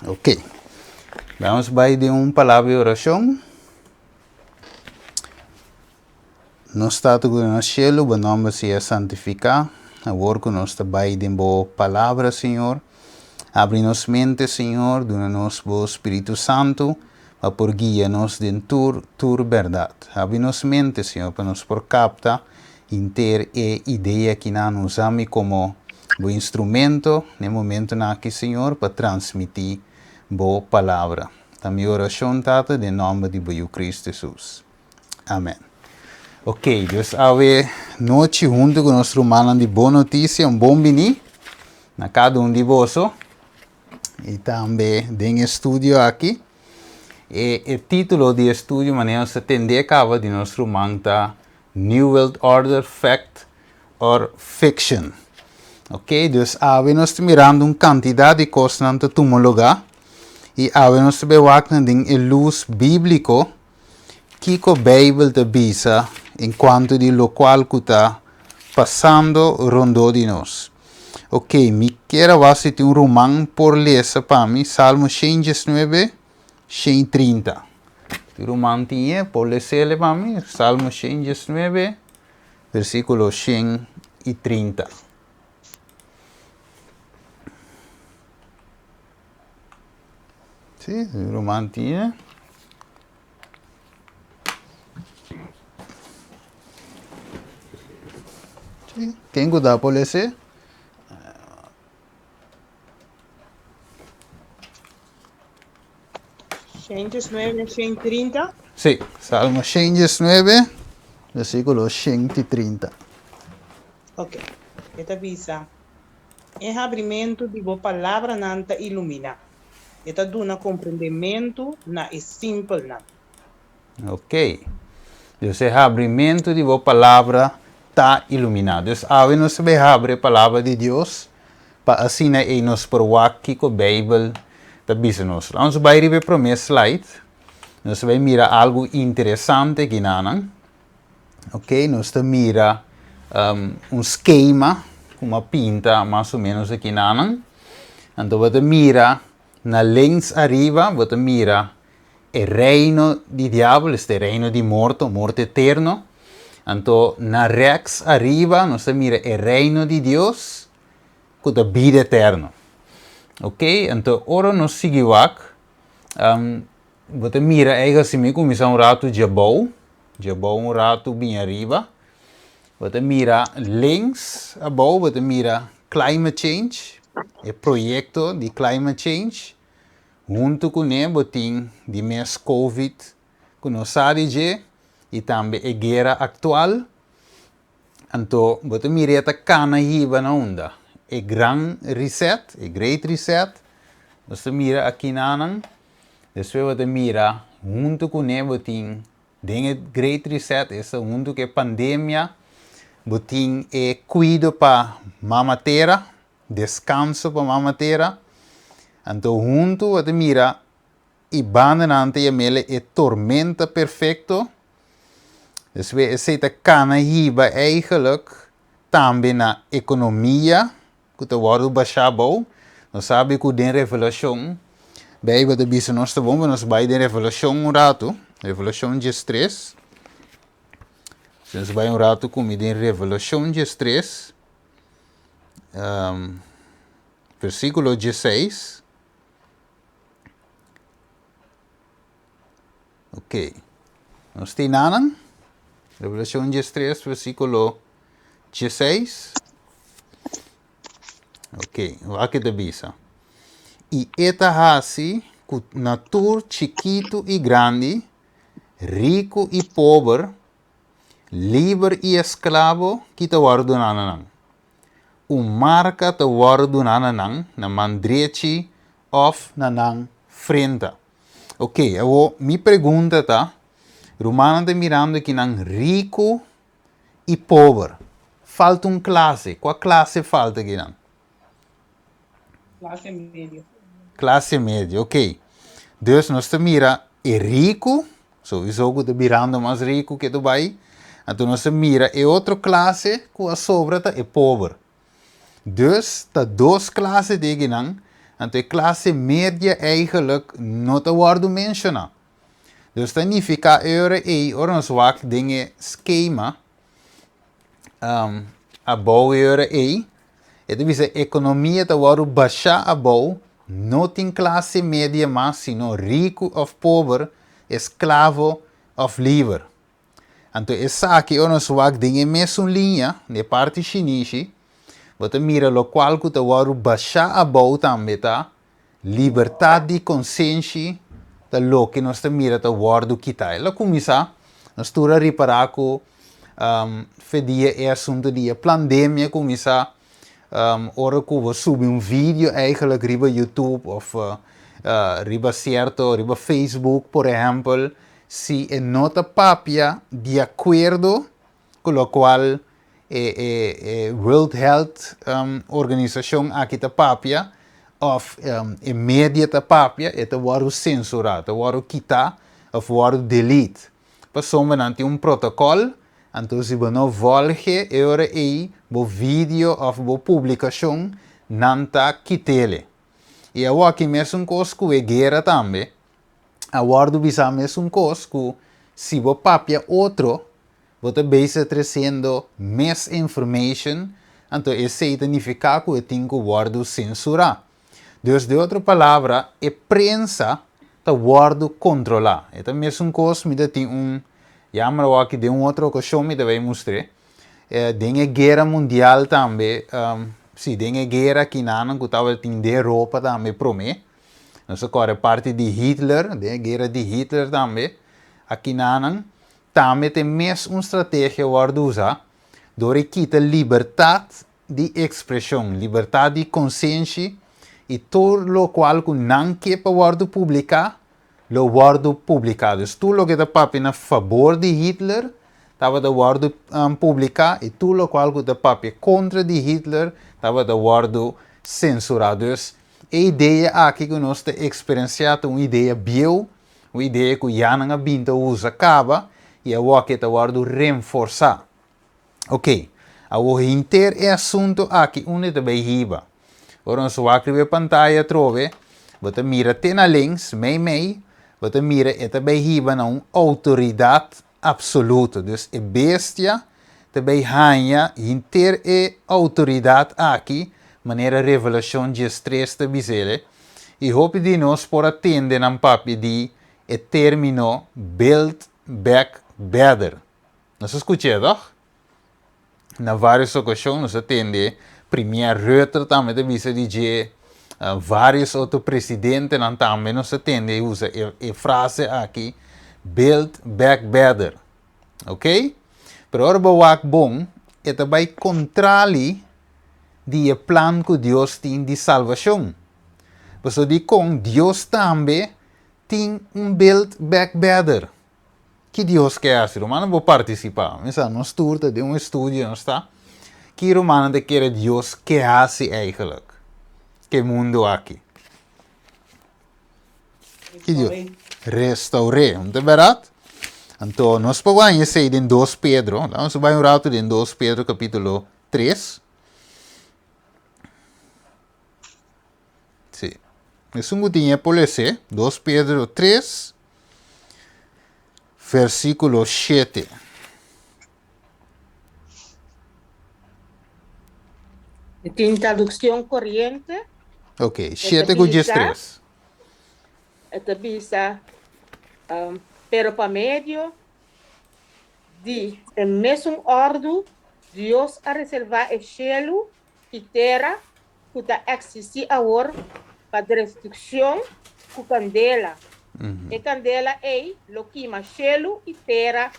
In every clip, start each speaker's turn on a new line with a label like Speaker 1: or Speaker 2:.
Speaker 1: Ok. Vamos bai den un palabra di orashon. Nos Tata ku ta na shelu, bo nòmber sea santifiká. Awor ku nos ta bai den bo palabra, Señor, abri nos mente, Señor, duna nos bo Spiritu Santu pa por guia nos den tur, tur bèrdat. Abri nos mente, Señor, pa nos por kapta henter e idea kinan. Usa mi komo bo instrumento na e momentonan aki, Señor, pa transmití bo palabra. Ta mi orashon, Tata, den nòmber di bo Yu Kristu Hesus. Amen. Ok, dus awe nochi huntu ku nos rumannan di Bon Notisia, un bon bini na kada un di boso i tambe den e studio aki. E, e título di e studio manera nos ta tende kaba di nos ruman ta New World Order, Fact or Fiction. Ok, dus awe nos ta mirando un kantidat di kosnan ta tuma lugá i awe nos ta bai wak nan den e lus bíbliko Kiko Beibel ta bisa en kuanto di lokual ku ta pasando rondó di nos? Oke, mi kier a wak si tin un ruman por lesa pa mi Salmo 119, 130. Tin ruman tin e por les'el pa mi? Salmo 119, versíkulo 130. Sí, ruman tin e. Sí, ken ku ta por lese?
Speaker 2: 119, 130.
Speaker 1: Sí, Salmo 119, versículo 130.
Speaker 2: Ok, e ta bisa, E habrimentu di bo palabranan ta iluminá. E ta duna komprendementu na e simpelnan.
Speaker 1: Ok. Dus e habrimentu di bo palabra ta iluminá. Dus awe nos ta bay habri e palabra di Dios pa asina ei nos por wak kiko Beibel ta bisa nos. Laat nos bay riba e promé slide. Nos ta bay mira algu interesante kinanan. Ok, nos ta mira un skema ku a pinta mas o menos akinanan. Anto bo ta mira na links ariba bo ta mira e reino di diabel, esta e reino di morto, morto eterno. Anto na rèks ariba nos ta mira e reino di Dios ku ta bida eterno. Ok, anto ora nos sigui wak, bo ta mira eigen si mi kuminsá un ratu djabou, Djabou un ratu bin ariba. Bo ta mira links abou, bo ta mira climate change, e proyecto di climate change. Hunto kuné bo tin di mes covid ku nos sa di dje i tambe e guera aktual. Anto bo ta mira e ta kana hiba na unda? E gran reset, e great reset. Nos ta mira akinanan. Despues bo ta mira huntu kuné bo tin den e Great Reset, esta huntu ku e pandemia, bo tin e kuido pa Mama Tera, deskanso pa Mama Tera. Anto huntu bo ta mira i bandanan ta yam'el e tormenta perfekto. Despues esei ta kana hiba eigenlijk tambe na ekonomia. Ku ta wòrdu bashá abou. Nos sabi ku den Revelashon, Beibel ta bisa nos ta bon pa nos bai den Revelashon un ratu, Revelashon diestres. Si nos bai un ratu ku mi den Revelashon diestres, versíkulo diesseis. Ok. Nos tin nanan? Revelashon diestres, versíkulo diesseis. Ok, wak e ta bisa. I e ta hasi ku na tur chikitu i grandi, riku i pober, liber i esklabo ki ta wòrdu duná na nan. Un marka ta wòrdu duná na nan na man drechi òf na nan frenta. Ok, awor mi pregunta ta, rumannan ta mirando kinan riku i pober. Falta un klase. Kua klase falta kinan?
Speaker 2: Klase medio.
Speaker 1: Klase medio, ok. Dus nos ta mira e riku, souiso ku ta birando mas riku ke ta bai. Anto nos ta mira e otro klase ku a sobra ta e pober. Dus ta dos klase di ekinan. Anto e klase media eigenlijk no ta wòrdu menshoná. Dus ta nifiká e ora ei, ora nos wak den e skema abou e ora ei, e ta bisa ekonomia ta wòrdu bashá abou, no tin klase media mas sino riku òf pober, esklavo òf liber. Anto esaki ora nos wak den e mesun liña, den e parti shinishi, bo ta mira lokual ku ta wòrdu bashá abou tambe ta libertat di konsenshi ta loke nos ta mira ta wòrdu kitá. El a kuminsá, nos tur a ripará ku fe dia e asuntu di e plandemia kuminsá, ora ku bo subi un video eigenlijk riba YouTube òf riba sierto, riba Facebook por ehèmpel, Si e no ta papia di akuerdo ku lokual e e e World Health Organisashon aki ta papia òf e media ta papia, e ta wòrdu sensurá, ta wòrdu kitá òf wòrdu delete. Pasobra nan tin un protokòl, anto si bo no vòlge e ora ei bo video òf bo publikashon nan ta kit'ele. I awor-aki mesun kos ku e guera tambe. A wòrdu bisa mesun kos ku si bo papia otro, bo ta bezig tresiendo misinformation, anto esei ta nifiká ku e tin ku wòrdu sensurá. Dus den otro palabra, e prensa ta wòrdu kontrolá. E ta mesun kos mi ta tin un, jammer awor den un otro okashon mi ta bai mustr'é, den e guera mundial tambe, si den e guera kinanan ku tabatin den Europa tambe promé, Nos a kòrda parti di Hitler, den e guera di Hitler tambe, akinanan tambe ta e mes un strategia wòrdu usá dor e kita libertat di ekspreshon, libertat di konsenshi i tur lokual ku nan ke pa wòrdu publiká lo wòrdu publiká. Dus tur loke ta papia na fabor di Hitler tabata wòrdu publiká i tur lokual ku ta papia kontra di Hitler tabata wòrdu sensurá. Dus E idea aki ku nos ta eksperensiá ta un idea bieu, un idea ku ya nan a bin ta usa kaba i awor ke ta wòrdu renforsá. Oke, awor henter e asuntu aki unda e ta bai hiba? Ora nos wak riba e pantaya atrobe, bo ta mira te na links, mei mei, bo ta mira e ta bai hiba na un outoridat absoluto. Dus e bestia ta bay haña henter e autoridad aki, manera Revelacion diestres ta bis'ele, y hopi di nos por a tende nan papia di e termino Build Back Better. Nos a scuch'e, toch? Na varios ocasion nos a tende Premier Rutte tambe ta bisa di dje, varios otro presidentenan tambe nos a tende usa e frase aki, Build Back Better. Ok? Pero ora bo wak bon, e ta bai kontrali di e plan ku Dios tin di salvashon. Pasobra dikon Dios tambe tin un Build Back Better. Ki Dios ke hasi? Rumannan bo partisipá. Mi sa nos tur ta den un estudio nos ta. Ki rumannan ta kere Dios ke hasi eigenlijk ke mundu aki? Ki Dios? Restaur'é. No ta bèrdat? Anto nos por haña esei den dos Pedro. Laga nos bai un ratu den dos Pedro kapítulo tres. Sí. Esun ku tin e por lese, dos Pedro tres, versíkulo shete.
Speaker 2: E tin tradukshon koriente.
Speaker 1: Ok, shete ku diestres.
Speaker 2: E ta bisa, Pero pa medio di e mesun òrdu, Dios a reservá e shelu i tera ku ta eksistí awor pa destrukshon ku kandela. E kandela ei lo kima shelu i tera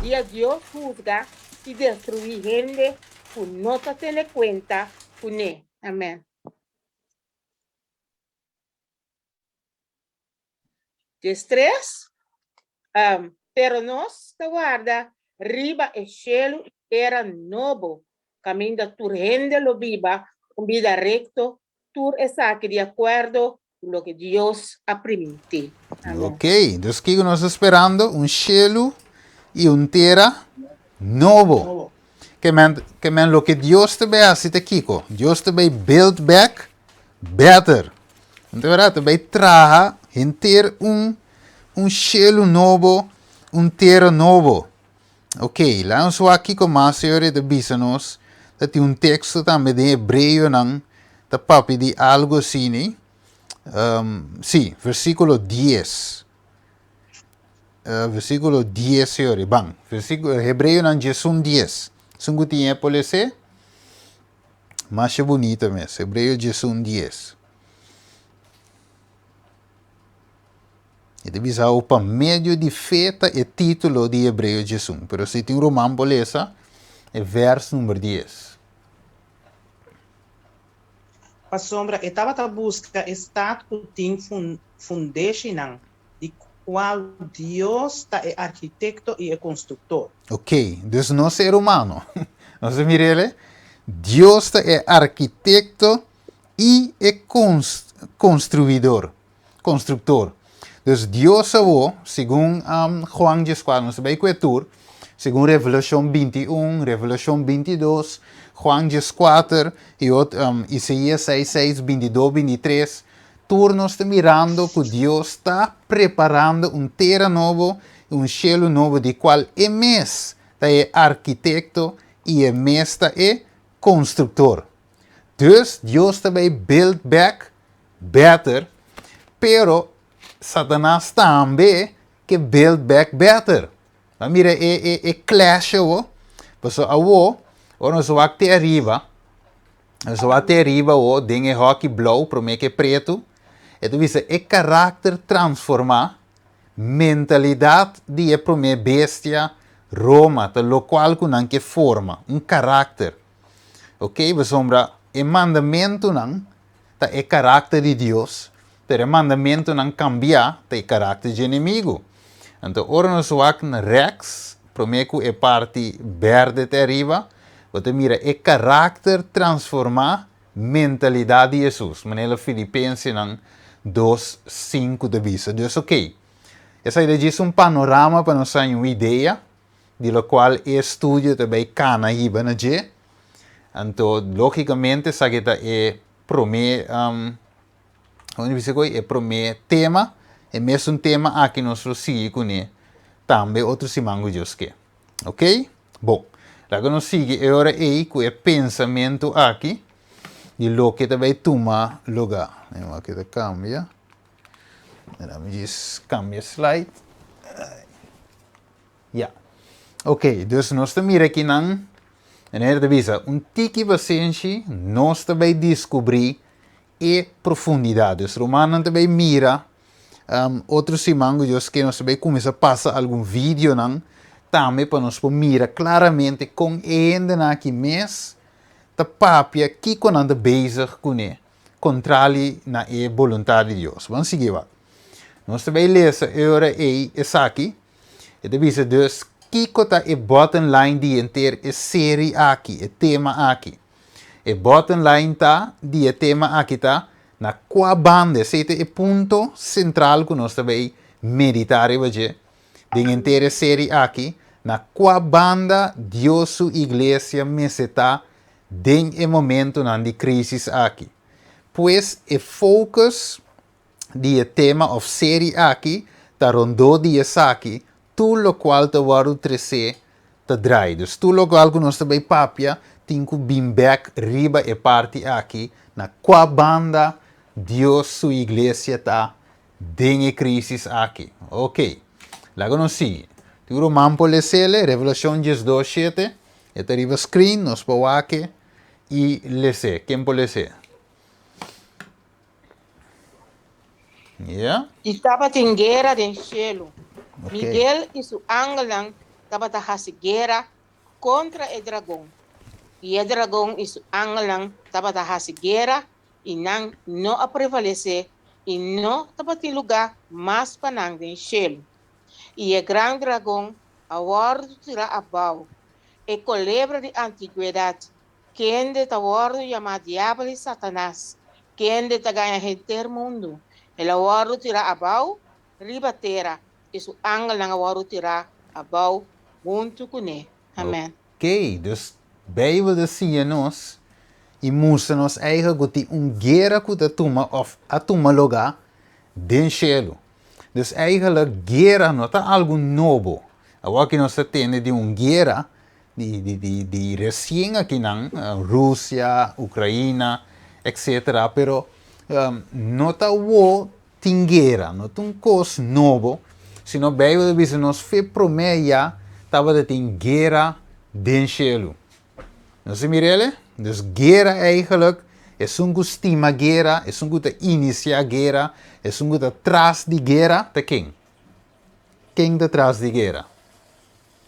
Speaker 2: dia Dios husga i destruí hende ku no ta tene kuenta kuné. Amèn. Diestres, Pero nos ta warda riba e shelu i tera nobo, kaminda tur hende lo biba un bida rekto, tur esaki di akuerdo ku loke Dios a primintí.
Speaker 1: Amen. Ok, dus kiko nos ta sperando? Un shelu i un tera nobo. Ke men, ke men loke Dios ta bai hasi ta kiko? Dios ta bai build back better. Anto wera ta bai traha henter un un shelu nobo, un tera nobo. Ok, laga nos wak kiko mas Señor e ta bisa nos. Ta tin un teksto tambe den Hebreonan ta papia di algo asina. Sí, versíkulo dies. Versíkulo dies, Señor, ban. Versíkulo, Hebreonan 11 dies. Esun ku tin e por les'é? Masha bunita mes. Hebreo 11 dies. E ta bisa bo pa medio di fe ta e título di Hebreo 11. Pero si tin un ruman por lesa e vers number dies.
Speaker 3: Pasobra e tabata buska e stat ku tin fundeshinan, di kual Dios ta e arkitekto i e konstruktor.
Speaker 1: Ok, dus no ser humano. Nos ta mira el? Dios ta e arkitekto i e konstruidor, konstruktor. Dus Dios awor, segun Juan dieskuater, nos ta bai ku e tur, segun Revelashon 21, Revelashon 22, Juan 14 i ot, Isaías 6, 6, 22, 23, tur nos ta mirando ku Dios ta preparando un tera nobo i un shelu nobo di kual E mes ta e arkitekto i E mes ta e konstruktor. Dus Dios ta bai build back better, pero Satanas tambe ke build back better. Bo mira e e e clash awo? Pasobra awo, ora nos wak te ariba, nos wak te ariba awo den e hoki blou prome ke pretu, e ta bisa e karakter transforma, mentalidat di e prome bestia Roma ta lokual ku nan ke forma, un karakter. Ok, pasobra e mandamentunan ta e karakter di Dios, pero e mandamentunan kambiá ta e karakter dje enemigu. Anto ora nos wak na rèks, promé ku e parti bèrdè te ariba, bo ta mira e karakter transformá mentalidat di Hesus, manera Filipensenan dos, sinku ta bisa. Dus ok, esaki ta djis un panorama pa nos haña un idea di lokual e estudio ta bai kana hiba na dje. Anto, lógikamente, esaki ta e promé, kon bisa koe, e promé tema. E mesun tema aki nos lo sigui kuné tambe otro siman ku Dios ke. Oké? Bon, laga nos sigui e ora ei ku e pensamentu aki di loke ta bai tuma lugá. Aki ta kambia. Laga mi djis kambia slide. Ya. Ok, dus nos ta mira akinan, en e ta bisa, un tiki pasenshi nos ta bai diskubrí e profundidat. Dus rumannan ta bai mira otro siman ku Dios ke nos ta bai kuminsá pasa algun videonan tambe pa nos por mira klaramente kon e hendenan aki mes ta papia kiko nan ta bezig kuné. Kontrali na e boluntat di Dios. Ban sigui wak. Nos ta bai lesa e ora ei esaki. E ta bisa dus kiko ta e bottom line di henter e seri aki, e tema aki. E bottom line ta di e tema aki ta na kua banda, esei ta e punto sentral ku nos ta bai meditá riba dje den henter e seri aki, na kua banda Dios su iglesia mester ta den e momentonan di crisis aki. Pues e focus di e tema of serie aki ta rondó di esaki, tur locual ta wordo tresé ta draai. Dus tur locual cu nos ta bay papia tin cu bin bek riba e parti aki, na cua banda Dios su iglesia ta den e crisis aki. Ok, laga nos sigui. Tin un ruman por lesele, Revelacion 12, 7. E ta riba screen, nos por wak e i les'é. Ken por les'é? Yeah.
Speaker 2: I tabatin guera den shelu.
Speaker 1: Ok.
Speaker 2: Miguel i su angelnan tabata hasi guera kontra e dragon, i e dragon i su angelnan tabata hasi guera i nan no a prevalesé i no tabatin lugá mas pa nan den shelu. I e gran dragon a wòrdu tirá abou, e kolebra di antigwedat, kende ta wòrdu yamá Diabel i Satanas, kende ta gaña henter mundu. El a wòrdu tirá abou riba tera, i su angelnan a wòrdu tirá abou huntu kuné. Amèn.
Speaker 1: Oké, dus Beibel ta siña nos. i mustra nos eigen ku tin un guera ku ta tuma òf a tuma lugá den shelu. Dus eigenlijk guera no ta algu nobo. Awor aki nos ta tende di un guera di di di di resien akinan, Rusia, Ukraina, etcetera, pero no ta awor tin guera, no ta un kos nobo, sino Beibel ta bisa nos fe promé ya tabata tin guera den shelu. Nos a mira el? Dus guera eigenlijk, esun ku stima guera, esun ku ta inisiá guera, esun ku ta tras di guera, ta ken? Ken ta tras di guera?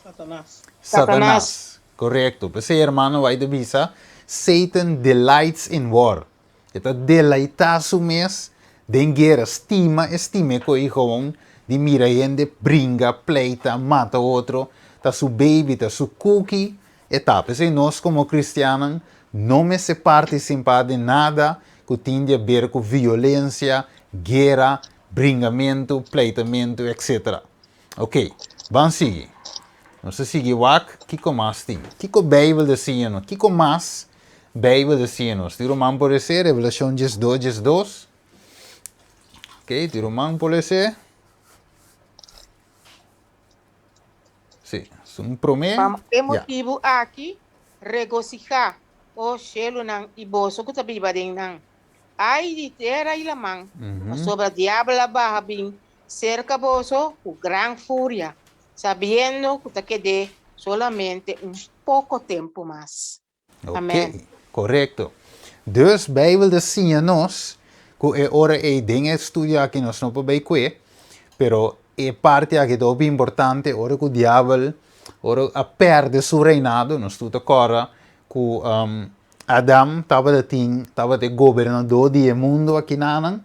Speaker 3: Satanas.
Speaker 1: Satanas, korekto. P'esei hermano White ta bisa, Satan delights in war. E ta deleitá su mes den guera, stima e stima e ko'i gewoon di mira hende bringa, pleita, mata otro, ta su baby, ta su kuki e ta. P'esei nos komo kristiannan no mester partisipá den nada ku tin di aber ku violensia, guera, bringamentu, pleitamentu, etc. Ok, ban sigui. Nos ta sigui wak kiko mas tin. Kiko Beibel ta siña nos? Kiko mas Beibel ta siña nos? Tin ruman por lese Revelashon diesdos diesdos. Ok, tin ruman por lese? Sí, un promé.
Speaker 2: Pa e motibu aki, regosihá, o shelunan i boso ku ta biba den nan. Ai di tera i laman, pasobra diabel a baha bin Serka boso ku gran furia, sabiendo ku ta ked'é solamente un poko tempu mas. Amèn.
Speaker 1: Ok, korekto. Dus Beibel ta siña nos ku e ora ei den e studio aki nos no por bai kue, pero e parti aki ta hopi importante ora ku diabel ora a pèrdè su reinado, nos tur ta kòrda ku Adam tabata tin tabata e gobernadó di e mundu akinanan.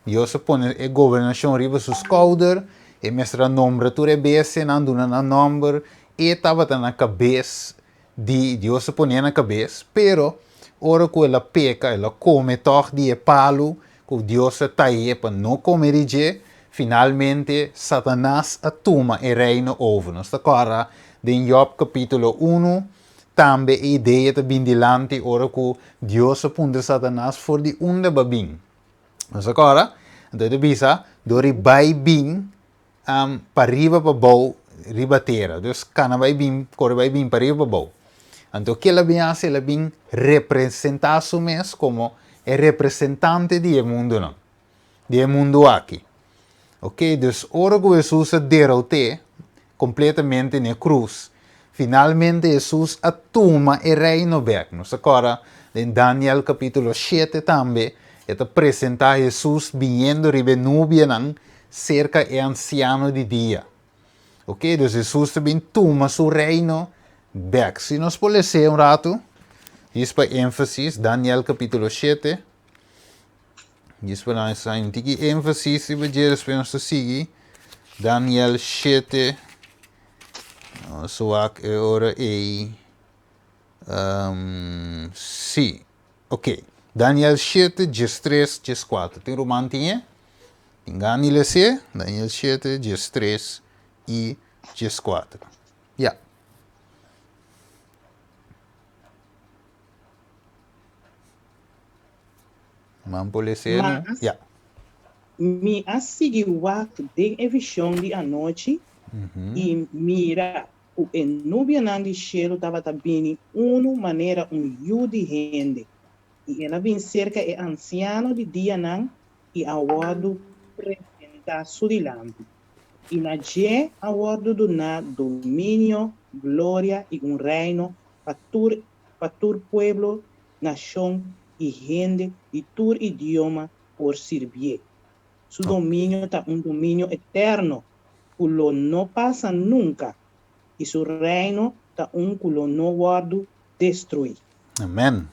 Speaker 1: Dios a pone e gobernashon riba su skouder, e mester a nombra tur e bestianan, duna nan nòmber, e tabata na kabes di, Dios a pon'é na kabes, pero ora ku el a peka, el a kome tòg di e palu ku Dios a tay'é pa no kome di dje, finalmente Satanas a tuma e reino over. Nos ta kòrda den Jòb kapítulo unu, tambe e idea ta bin dilanti ora ku Dios a puntra Satanas for di unda bo a bin. Nos a kòrda? Anto e ta bisa, dor di bai bin pariba pa bou riba tera. Dus kana bai bin, kore bai bin pariba pa bou. Anto ke el a bin hasi? El a bin representá su mes komo e representante di e mundunan, di e mundu aki. Ok, dus ora ku Hesus a derot'é kompletamente n'e krus, finalmente Hesus a tuma e reino bèk. Nos ta kòrda den Daniel kapítulo shete tambe, e ta presentá Hesus biniendo riba e nubianan serka e ansiano di dia. Ok, dus Hesus ta bin tuma su reino bèk. Si nos por les'é un ratu, djis pa énfasis, Daniel kapítulo shete. Djis pa nan sa un tiki énfasis riba dje, despues nos ta sigui Daniel shete. Nos wak e ora ei. Um, sí, ok. Daniel shete, diestres, dieskuater. Tin ruman tin e? Tin gana di les'é? Daniel shete, diestres i dieskuater. Ya. Man por lese no?
Speaker 3: Mas,
Speaker 1: Ya.
Speaker 3: mi a sigui wak den e vishon di anochi, i mira, ku e nubianan di shelu tabata bini unu manera un yu di hende, i el a bin serka e ansiano di dianan i a wòrdu presentá su dilanti. I na dje a wòrdu duná dominio, gloria i un reino pa tur pa tur pueblo, nashon i hende di tur idioma por sirbié. Su dominio ta un dominio eterno ku lo no pasa nunka, i su reino ta un ku lo no wòrdu destruí.
Speaker 1: Amen.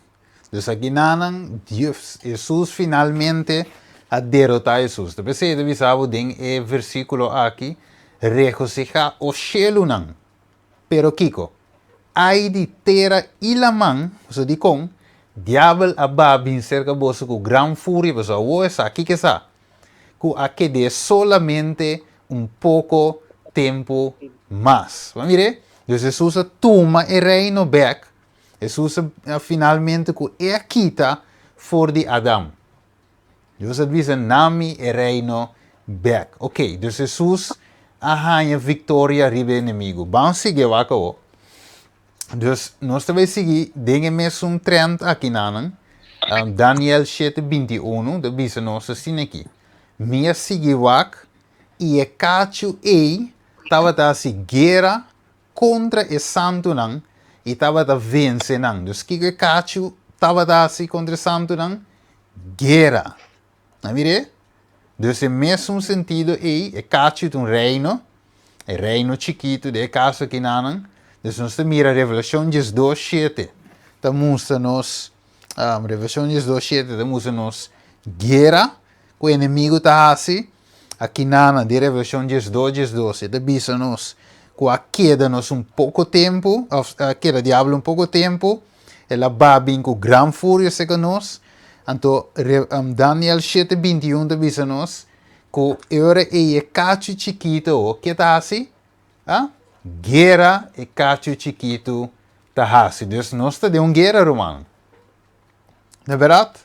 Speaker 1: Dus akinanan, Dios, Hesus finalmente a derotá Hesus. Ta p'esei e ta bisa bo den e versíkulo aki, Regosihá, o shelunan! Pero kiko? Ai di tera i laman, pasobra dikon? Diabel a baha bin serka boso ku gran furia, pasobra awor e sa, kiko e sa? Ku a ked'é solamente un poko tempu mas. Bo a mir'é? Dus Hesus a tuma e reino bèk. Hesus a finalmente ku e a kita for di Adam. Dios a bisa nami e reino bek. Ok, dus Hesus a haña viktoria riba e enemigu. Ban sigui wak awor. Dus nos ta bai sigui den e mesun trend aki nanan. Daniel shete 21 ta bisa nos asina aki. Mi a sigui wak i e kachu ei tabata hasi guera kontra e santunan i tabata vense nan. Dus kiko e kachu tabata hasi kontra e santunan? Guera. A mir'é? Dus e mesun sentido ei, e kachu ta un reino, e reino chikitu den e kaso akinanan. Dus nos ta mira Revelashon 12, shete ta mustra nos, Revelashon 12, shete ta mustra nos guera ku enemigu ta hasi. Akinanan den Revelashon 12, 12 e ta bisa nos ku a keda nos un poko tempu, òf a keda diablo un poko tempu, El a ba bin ku gran furia serka nos. Anto Daniel shete 21 ta bisa nos ku e ora ei e kachu chikitu o ke ta hasi? A Guera e kachu chikitu ta hasi. Dus nos ta den un guera, rumannan. Na bèrdat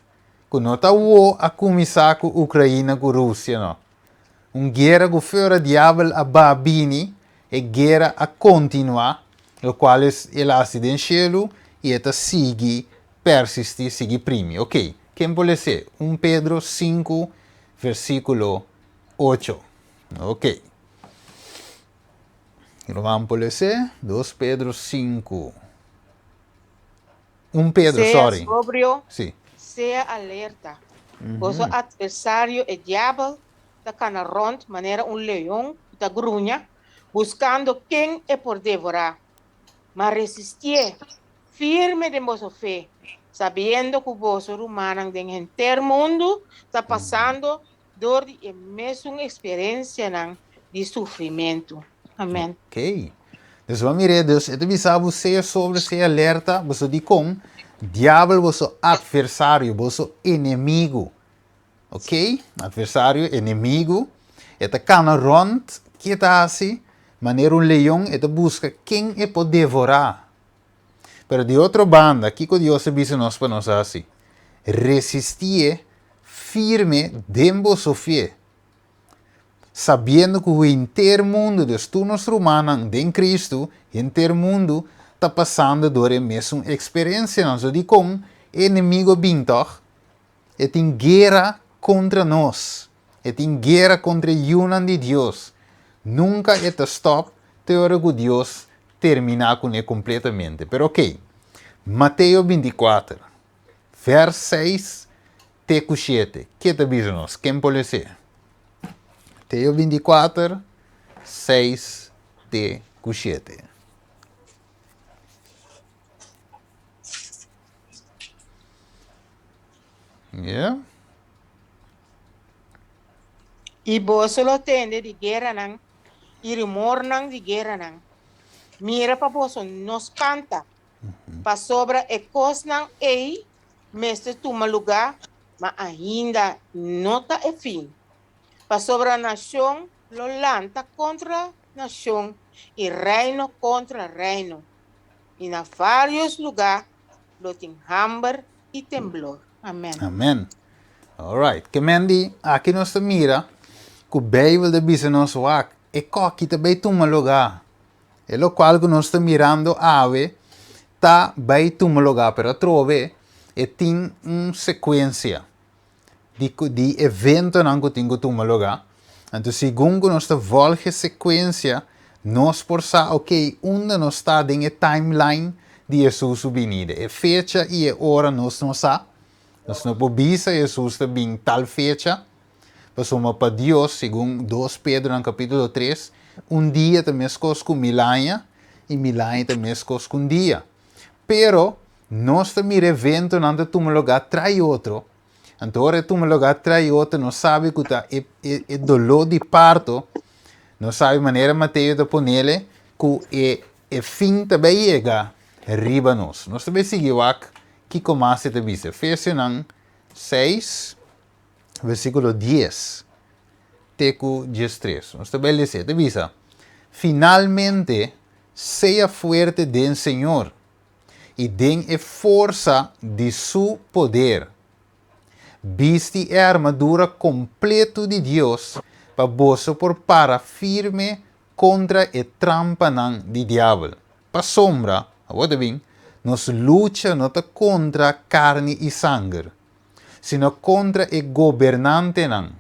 Speaker 1: ku no ta wou a kuminsá ku Ukraina ku Rusia no. Un guera ku fora diabel a ba bini, e guera a kontinuá, lokual es el a hasi den shelu i e ta sigui persistí, sigui primi. Oke, ken por les'é? Un Pedro sinku, versíkulo ocho. Oke. Ruman por les'é? Dos Pedro sinku. Un Pedro,
Speaker 2: Sea
Speaker 1: sorry.
Speaker 2: sobrio,
Speaker 1: Sí.
Speaker 2: sea alerta. Boso atversario, e diabel, ta kana rònt manera un leon ku ta gruña, buskando ken e por devorá. Ma resistié firme den boso fe, sabiendo ku boso rumannan den henter mundu ta pasando dor di e mesun eksperensianan di sufrimentu. Amèn.
Speaker 1: Ok. Dus bo a mir'é, dus e ta bisa bo sea sobre, sea alerta, boso dikon? Diabel boso atversario, boso enemigu. Ok? Atversario, enemigu. E ta kana rònt, ke e ta hasi? Manera un leon, e ta buska ken e por devorá. Pero di otro banda, kiko Dios a bisa nos pa nos hasi? Resistié firme den boso fe, sabiendo ku henter mundu, dus tur nos rumannan den Kristu, henter mundu ta pasando dor e mesun eksperensianan. So dikon e enemigu a bin tòg? E tin guera kontra nos. E tin guera kontra e yunan di Dios. Nunka e ta stòp te ora ku Dios terminá kuné kompletamente. Pero oke, Mateo 24, vèrs 6 te ku 7, ke ta bisa nos? Ken por les'é? Mateo 24, 6 te ku 7. Yeah.
Speaker 2: I boso lo tende di gueranan i rumornan di gueranan. Mira pa boso no spanta, pasobra e kosnan ei mester tuma lugá, ma ainda no ta e fin. Pasobra nashon lo lanta kontra nashon i reino kontra reino, i na vários lugá lo tin hamber i temblor. Amen.
Speaker 1: Amen. Alright. Ke men di, aki nos ta mira ku Beibel ta bisa nos wak, e koki ta bai tuma lugá. E lokual ku nos ta mirando awe ta bai tuma lugá, pero atrobe e tin un sekuensia di di eventonan ku tin ku tuma lugá. Anto segun ku nos ta vòlg e sekuensia, nos por sa oke unda nos ta den e timeline di Hesus su binida. E fecha i e ora nos no sa. Nos no por bisa Hesus ta bin tal fecha, pasobra pa Dios, segun dos Pedronan kapítulo tres, un dia ta meskos ku mil aña i mil aña ta meskos ku un dia. Pero, nos ta mira eventonan ta tuma lugá trai otro. Anto ora e tuma lugá trai otro, nos sabi ku ta e, e, e doló di parto, nos sabi manera Mateo ta ponele, ku e, e fin ta bai yega riba nos. Nos ta bai sigui wak kiko mas e ta bisa. Efesionan 6, versíkulo 10 te ku 13. Nos ta bai lesa. E ta bisa, Finalmente, Sea fuerte den Señor. i den e forsa di su poder. Bisti e armadura kompletu di Dios pa boso por para firme kontra e trampanan di Diabel. Pasobra, awor ta bin, nos lucha no ta kontra karni i sanger, sino kontra e gobernantenan,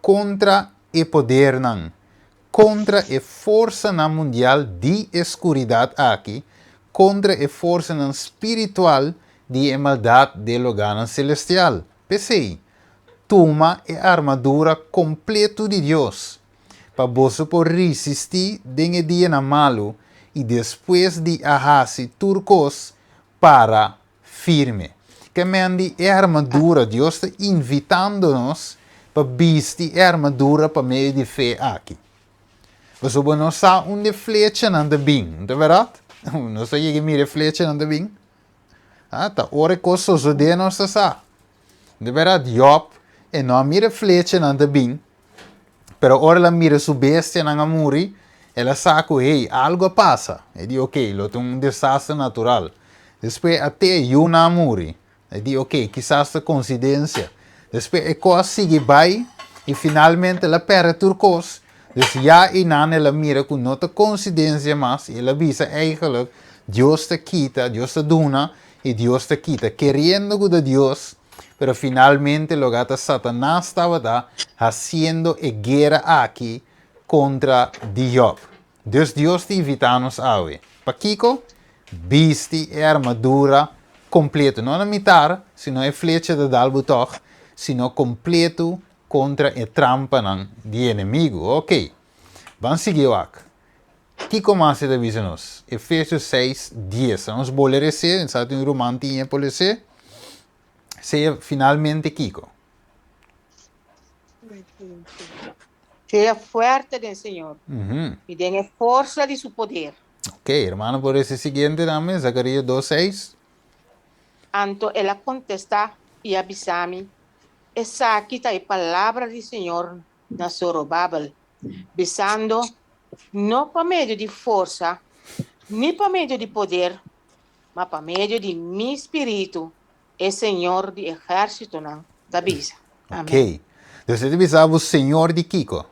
Speaker 1: kontra e podernan, kontra e forsanan mundial di e skuridat aki, kontra e forsanan spiritual di e maldat den lugánan selestial. P'esei, tuma e armadura kompletu di Dios, pa boso por risistí den e dianan malu i despues di a hasi tur kos, para firme. Ke men di e armadura, Dios ta invitando nos pa bisti e armadura pa medio di fe aki. Pasobra bo no sa unda e flechanan ta bin, no ta bèrdat? Nos ta yega mira e flechanan ta bin. Ah, ta ora e kos sosodé nos ta sa. No ta bèrdat? Jòb e no a mira e flechanan ta bin, pero ora el a mira su bestianan a muri, el a sa ku, hey, algu a pasa. E di, ok, lo ta un desaster natural. Despues a te e yunan a muri. E di, ok, kisas ta konsidensia. Despues e kos a sigui bai i finalmente el a pèrdè tur kos. Dus ya einan el a mira ku no ta konsidensia mas i el a bisa eigenlijk, Dios ta kita, Dios ta duna i Dios ta kita. Keriendo ku ta Dios, pero finalmente loke ta Satanas tabata hasiendo e guera aki kontra di Jòb. Dus Dios ta invitá nos awe. Pakiko? Bisti e armadura kompleto. No na mitar, sino e flecha ta dal bo tòg, sino kompleto kontra e trampanan di enemigu. Oké, ban sigui wak. Kiko mas e ta bisa nos? Efesios seis, dies. Nos bole resé, sa tin un ruman tin e por lesé. Sea finalmente kiko?
Speaker 2: Sea fuerte den Señor i den e forsa di su poder.
Speaker 1: Ok, hermano por ese siguiente tambe, Zacarías 2, 6.
Speaker 2: Anto el a kontestá i a bisa mi, Esaki ta e palabra di Señor na Zorobabel, bisando, No pa medio di forsa, ni pa medio di poder, ma pa medio di mi spiritu, e Señor di ehérsitonan ta bisa. Amèn.
Speaker 1: Ok. Dus e ta bisa bo Señor di kiko?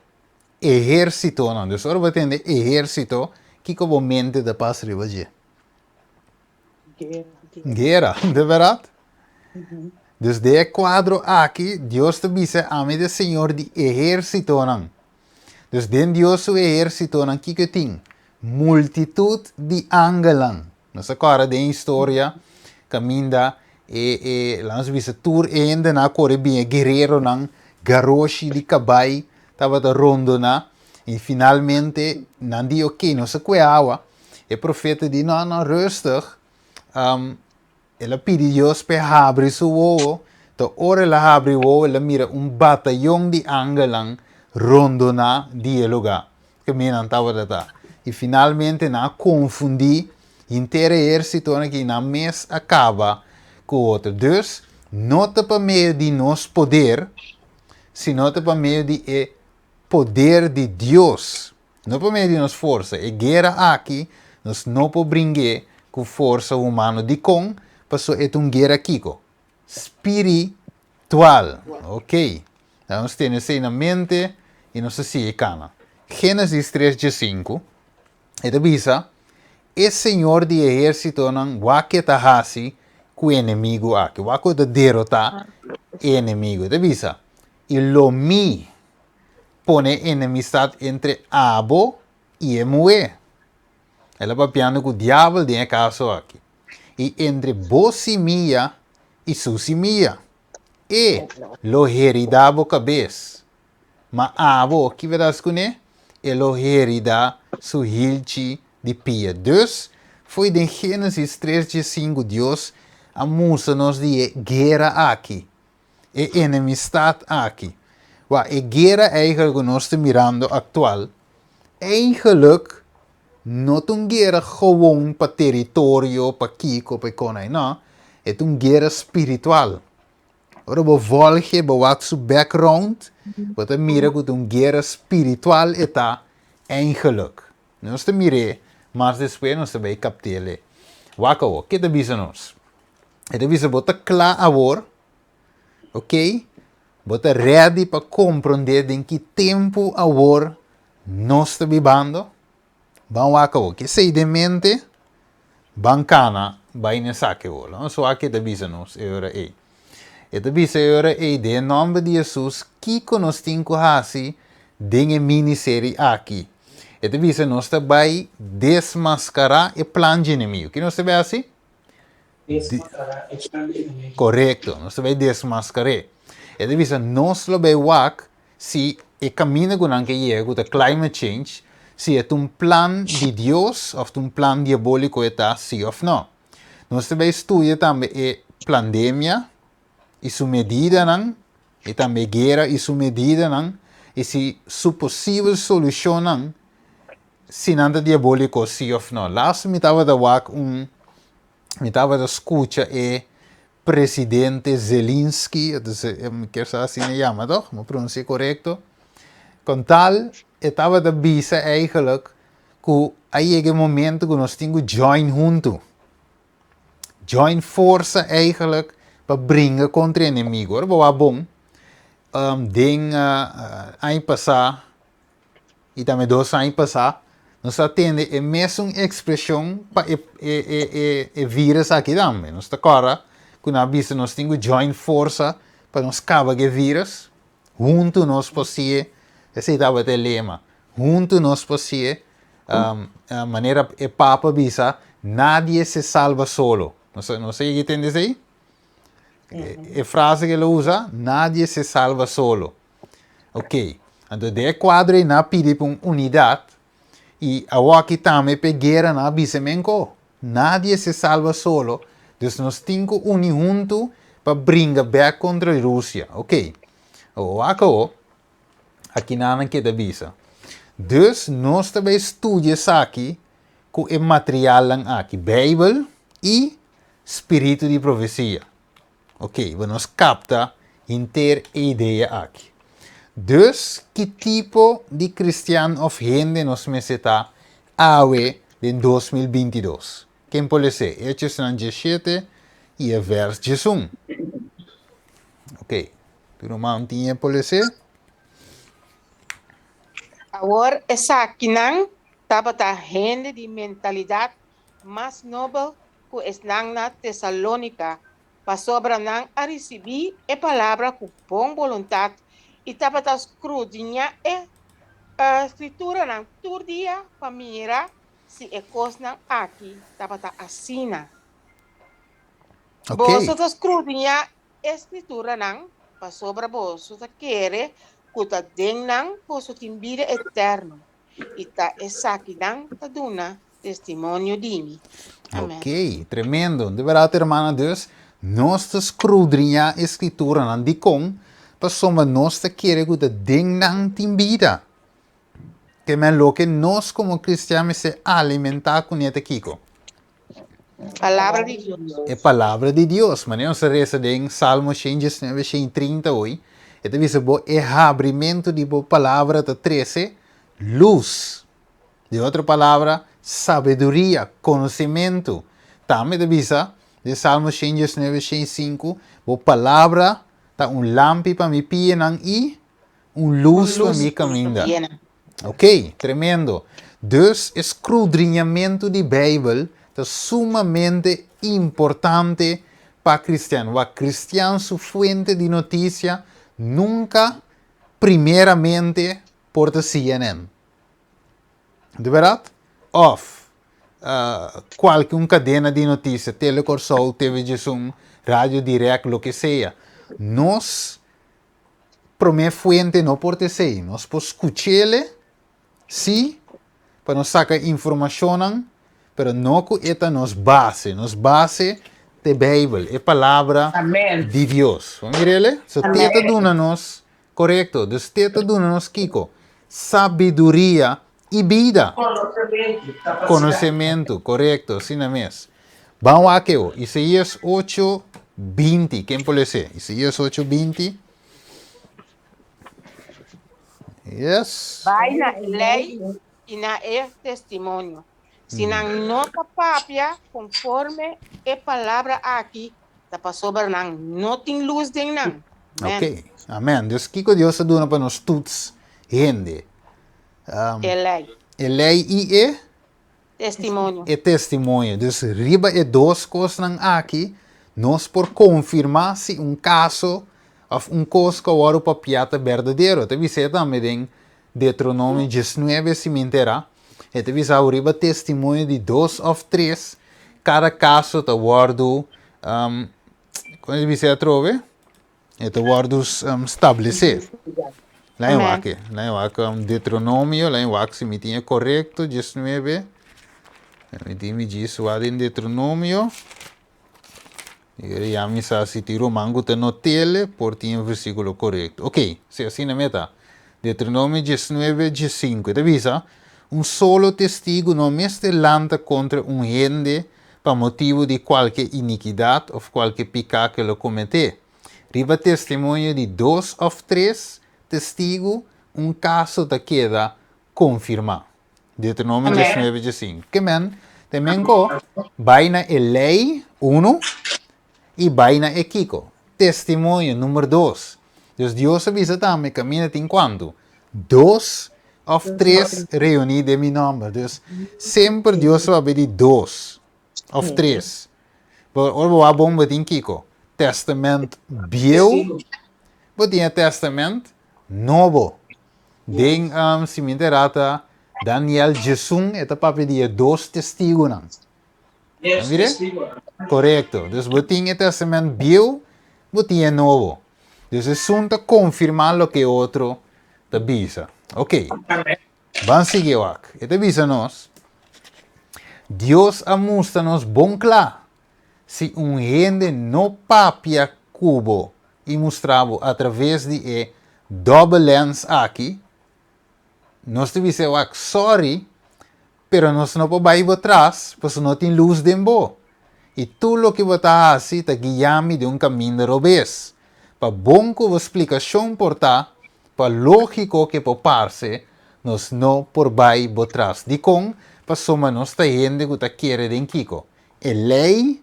Speaker 1: Ehérsitonan. Dus ora bo tende ehérsito, kiko bo mente ta pas riba dje?
Speaker 3: Guera.
Speaker 1: Guera, de bèrdat? Dus den e kuadro aki, Dios ta bisa, Ami ta e Señor di ehérsitonan. Dus den Dios su ehérsitonan, kiko e tin? Multitut di angelnan. Nos a kòrda den historia kaminda e e laga nos bisa tur e hendenan a kore bin e guereronan garoshi di kabai tabata rondoná i finalmente nan di oke nos a kue awa e profeta di no no rustig El a pidi Dios p'e habri su wowo, ta ora el a habri wowo el a mira un batayon di angelnan rondoná di e lugá kaminda nan tabata ta. I finalmente nan a konfundí henter e ehérsitonan aki i nan mes a kaba ku otro. Dus, no ta pa medio di nos poder, sino ta pa medio di e poder di Dios. No pa medio di nos forsa. E guera aki nos no por bring'é ku forsa humano. Dikon? Pasobra e ta un guera kiko? Spiritual. Ok. Dan nos tene esei na mente i nos ta sigui kana. Génesis tres diesinku, e ta bisa, E Señor di ehérsitonan wak ke ta hasi ku e enemigu aki, wak ku e ta derotá e enemigu. E ta bisa, I lo mi pone enemistat entre abo i e muhé. El a papiando ku diabel den e kaso aki. I entre bo simia i su simia. E lo heridá bo kabes, ma abo, ki verás kuné? E lo heridá su hilchi di pia. Dus, fo'i den Génesis tres diesinku Dios a mustra nos di e guera aki. E enemistad aki. Wak, e guera eigenlijk ku nos ta mirando aktual, eigenlijk no ta un guera gewoon pa teritorio, pa kiko, pa e konai, no. E ta un guera spiritual. Ora bo volge, bo wak su background, bo ta mira ku ta un guera spiritual e ta eigenlijk. Nos ta mir'é, mas despues nos ta bai kaptel'é. Wak awor, ke ta bisa nos? E ta bisa bo ta kla awor, ok? Bo ta ready pa komprondé den ki tempu awor nos ta bibando? Ban wak awor, ke esei den mente, ban kana bai na esaki awor. Laga nos wak ke ta bisa nos e ora ei. E ta bisa e ora ei, den e nòmber di Hesus, kiko nos tin ku hasi den e miniserie aki? E ta bisa nos ta bai desmaskará e plan dje enemigu. Ke nos ta bai hasi?
Speaker 4: Desmaskará e plan dje enemigu.
Speaker 1: Korekto, nos ta bai desmaskar'é. E ta bisa nos lo bai wak si e kaminda ku nan ke yega ku ta climate change, si e ta un plan di Dios òf ta un plan diabóliko e ta, si òf nò. Nos ta bai studia tambe e plandemia i su medidanan, i tambe e guera i su medidanan, i si su posibel solushonnan, si nan ta diabóliko si òf nò. Laatst mi tabata wak un, mi tabata skucha e presidente Zelinski, mi kier sa asina e yama tòg, mi pronunsia korekto, kon tal e tabata bisa eigenlijk ku a yega e momento ku nos tin ku join huntu, join forsa eigenlijk pa bringa kontra e enemigo. Ora bo wak bon, den aña pasá i tambe dos aña pasá, nos a tende e mesun ekspreshon pa e e e virus aki tambe. Nos ta kòrda ku nan a bisa nos tin ku join forsa pa nos kaba ku e virus. Huntu nos por si'e, esei tabata e lema, huntu nos por si'e, manera e Papa bisa, nadie se salva solo. Nos a yega di tende esei? E frase ku el a usa, nadie se salva solo. Ok, anto den e kuadro ei nan a pidi pa un unidat i awoki tambe pa e guera nan a bisa menko, nadie se salva solo, dus nos tin ku uni huntu pa bringa bek kontra Rusia. Ok, wak awo, akinan nan keda bisa. Dus nos ta bai studia esaki ku e materialnan aki, Beibel i spiritu di profesia. Ok, bo nos kapta henter e idea aki. Dus, ki tipo di kristian òf hende nos mester ta awe den 2022? Ken por les'é? Hechosnan 17 i e vèrs 11. Ok, tur ruman tin e por les'é?
Speaker 2: Awor esakinan tabata hende di mentalidat mas nobel ku esnan na Tesalónika, pasobra nan a risibí e palabra ku bon boluntat i tabata skrudiñá e Skrituranan tur dia pa mira si e kosnan aki tabata asina. Boso ta skrudiñá e Skrituranan pasobra boso ta kere ku ta den nan boso tin bida eterno, i ta esakinan ta duna testimonio di mi.
Speaker 1: Amen. Ok, tremendo. De berdad, hermana, dus nos ta scrudriña e Scrituranan. Dikon? Pasobra nos ta kere ku ta den nan tin bida. Ke men loke nos komo kristian mester alimentá kuné ta kiko?
Speaker 2: Palabra di Dios.
Speaker 1: E palabra di Dios. Manera nos ta resa den Salmo 119, 130 hoy, e ta bisa bo e habrimentu di bo palabra ta trese lus. Den otro palabra, sabiduria, konosementu. Tambe ta bisa den Salmo 119, 105, Bo palabra ta un lampi pa mi pianan i un lus pa mi kaminda. Ok, tremendo. Dus e skrudriñamentu di Beibel ta sumamente importante pa kristian. Wak, kristian su fuente di notisia nunka primeramente por ta CNN. Di bèrdat? Òf kualke un kadena di notisia, Tele Kòrsou, TV Djesun, Radio Dirèkt, loke sea. Nos promé fuente no por ta esei. Nos por skuch'ele, sí, pa nos saka informashonnan, pero no ku e ta nos base. Nos base ta e Beibel, e Palabra di Dios. Bo mir'ele? So te ta duna nos Korekto, dus te ta duna nos kiko? Sabiduria i bida.
Speaker 4: Konosementu, kapasidat.
Speaker 1: Konosementu, korekto, asina mes. Ban wak eu, Isaías ocho, 20, ken por les'é? Isaías ocho, 20. Yes.
Speaker 2: Bai na e lei i na e testimonio. Si nan no ta papia konforme e palabra aki, ta pasobra nan no tin lus den nan. Amen.
Speaker 1: Ok, amen. Dus kiko Dios a duna pa nos tuts hende?
Speaker 2: E lei.
Speaker 1: E lei i e?
Speaker 2: Testimonio.
Speaker 1: E testimonio. Dus riba e dos kosnan aki nos por konfirmá si un kaso òf un kos ku a wòrdu papiá ta berdadero. Ta bis'é tambe den Deuteronomio diesnuebe si mi enterá. E ta bisa riba testimonio di dos òf tres kada kaso ta wòrdu, kon e ta bis'é atrobe? E ta wòrdu stablesé. Laat me wak, laat me wak Deuteronomio, laat me wak si mi tin e korekto, diesnuebe. Mi tin mi djis wak den Deuteronomio. Ya mi sa si tin ruman ku ta not'el por tin e versíkulo korekto. Oké, si asina mi ta. Deuteronomio diesnuebe, diesinku. E ta bisa, Un solo testigu no mester lanta kontra un hende pa motibu di kualke inikidat òf kualke piká ku el a kometé. Riba testimonio di dos òf tres testigu, un kaso ta keda konfirmá. Deuteronomio diesnuebe diesinku. Ke men te men ko bai na e lei, unu, i bai na e kiko? Testimonio, number dos. Dus Dios a bisa tambe kaminda tin kuantu? Dos òf tres reuní den mi nòmber. Dus semper Dios a papia di dos òf tres. Pero ora bo wak bon bo tin kiko? Tèstamènt bieu, bo tin e tèstamènt nobo. Den si mi ta rata Daniel djesun e ta papia di e dos testigunan.
Speaker 4: Yes,
Speaker 1: Mire? Korekto. Dus bo tin e Testament Bieu, bo tin e Nobo. Dus esun ta konfirmá loke e otro ta bisa. Oké. Ban sigui wak. E ta bisa nos, Dios a mustra nos bon kla, si un hende no papia ku bo i mustra bo atraves di e dòbel lens aki, Nos ta bisa wak sorry, pero nos no por bai bo tras, pasobra no tin lus den bo. I tur loke bo ta hasi ta guia mi den un kaminda robes. Pa bon ku bo splikashon por ta, pa lógiko ke por parse, nos no por bai bo tras. Dikon? Pasobra nos ta hende ku ta kere den kiko? E lei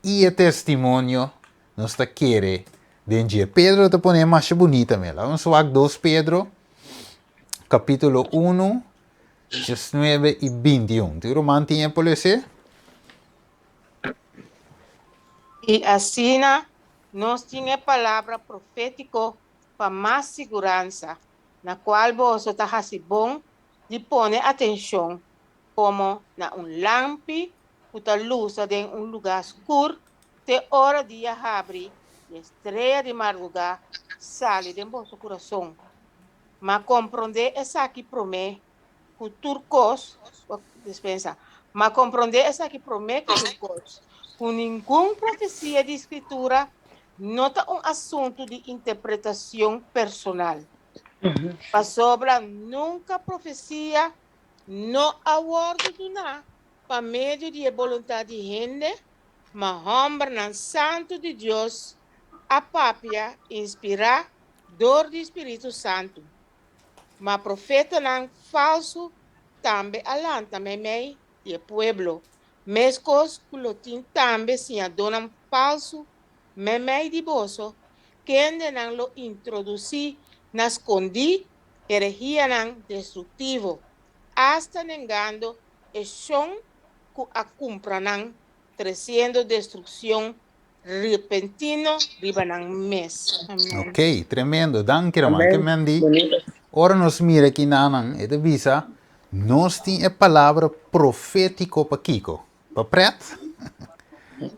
Speaker 1: i e testimonio nos ta kere den dje. Pedro ta pone masha bunita mel. Laga nos wak dos Pedro capítulo 1, 19 i 21. Tin ruman tin e por lese?
Speaker 2: I asina nos tin e palabra profétiko pa mas siguransa, na kual boso ta hasi bon di pone atenshon, komo na un lampi ku ta lusa den un lugá skur te ora dia habri i e strea di mardugá sali den boso kurason. Ma komprondé esaki promé ku tur kos, dispensa, ma komprondé esaki promé ku tur kos, ku ningun profesia di Skritura no ta un asuntu di interpretashon personal, pasobra nunka profesia no a wòrdu duná pa medio di e boluntat di hende, ma hòmbernan santu di Dios a papia inspirá dor di spiritu santu. Ma profetanan falsu tambe a lanta meimei di e pueblo, meskos ku lo tin tambe siñadónan falsu meimei di boso, kendenan lo introdusí na skondí herehianan destruktivo, asta nengando e shon ku a kumpra nan, tresiendo destrukshon repentino riba nan mes. Amen.
Speaker 1: Ok, tremendo. Danki ruman. Ke men di, ora nos mira kinanan, e ta bisa, nos tin e palabra profétiko pa kiko? Pa pret?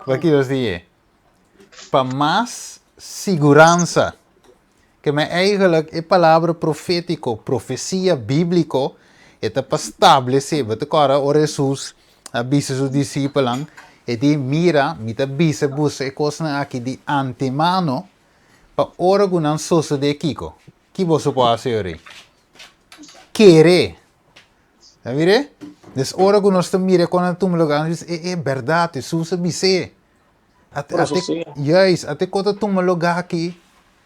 Speaker 1: Pa ki nos tin e? Pa mas siguransa. Ke men eigenlijk e palabra profétiko, profesia bíbliko, e ta pa stablesé. Bo ta kòrda ora Hesus a bisa su disipelnan, e di, Mira, mi ta bisa boso e kosnan aki di antemano, pa ora ku nan sosodé kiko? Ki boso por hasi ora ei? Kere. Ta mir'é? Des ora ku nos ta mira kon nan ta tuma lugá, nos bisa, E, e bèrdat, Hesus a bis'é. Ate, ate,
Speaker 4: Profesia.
Speaker 1: juist, ate ko ta tuma lugá aki.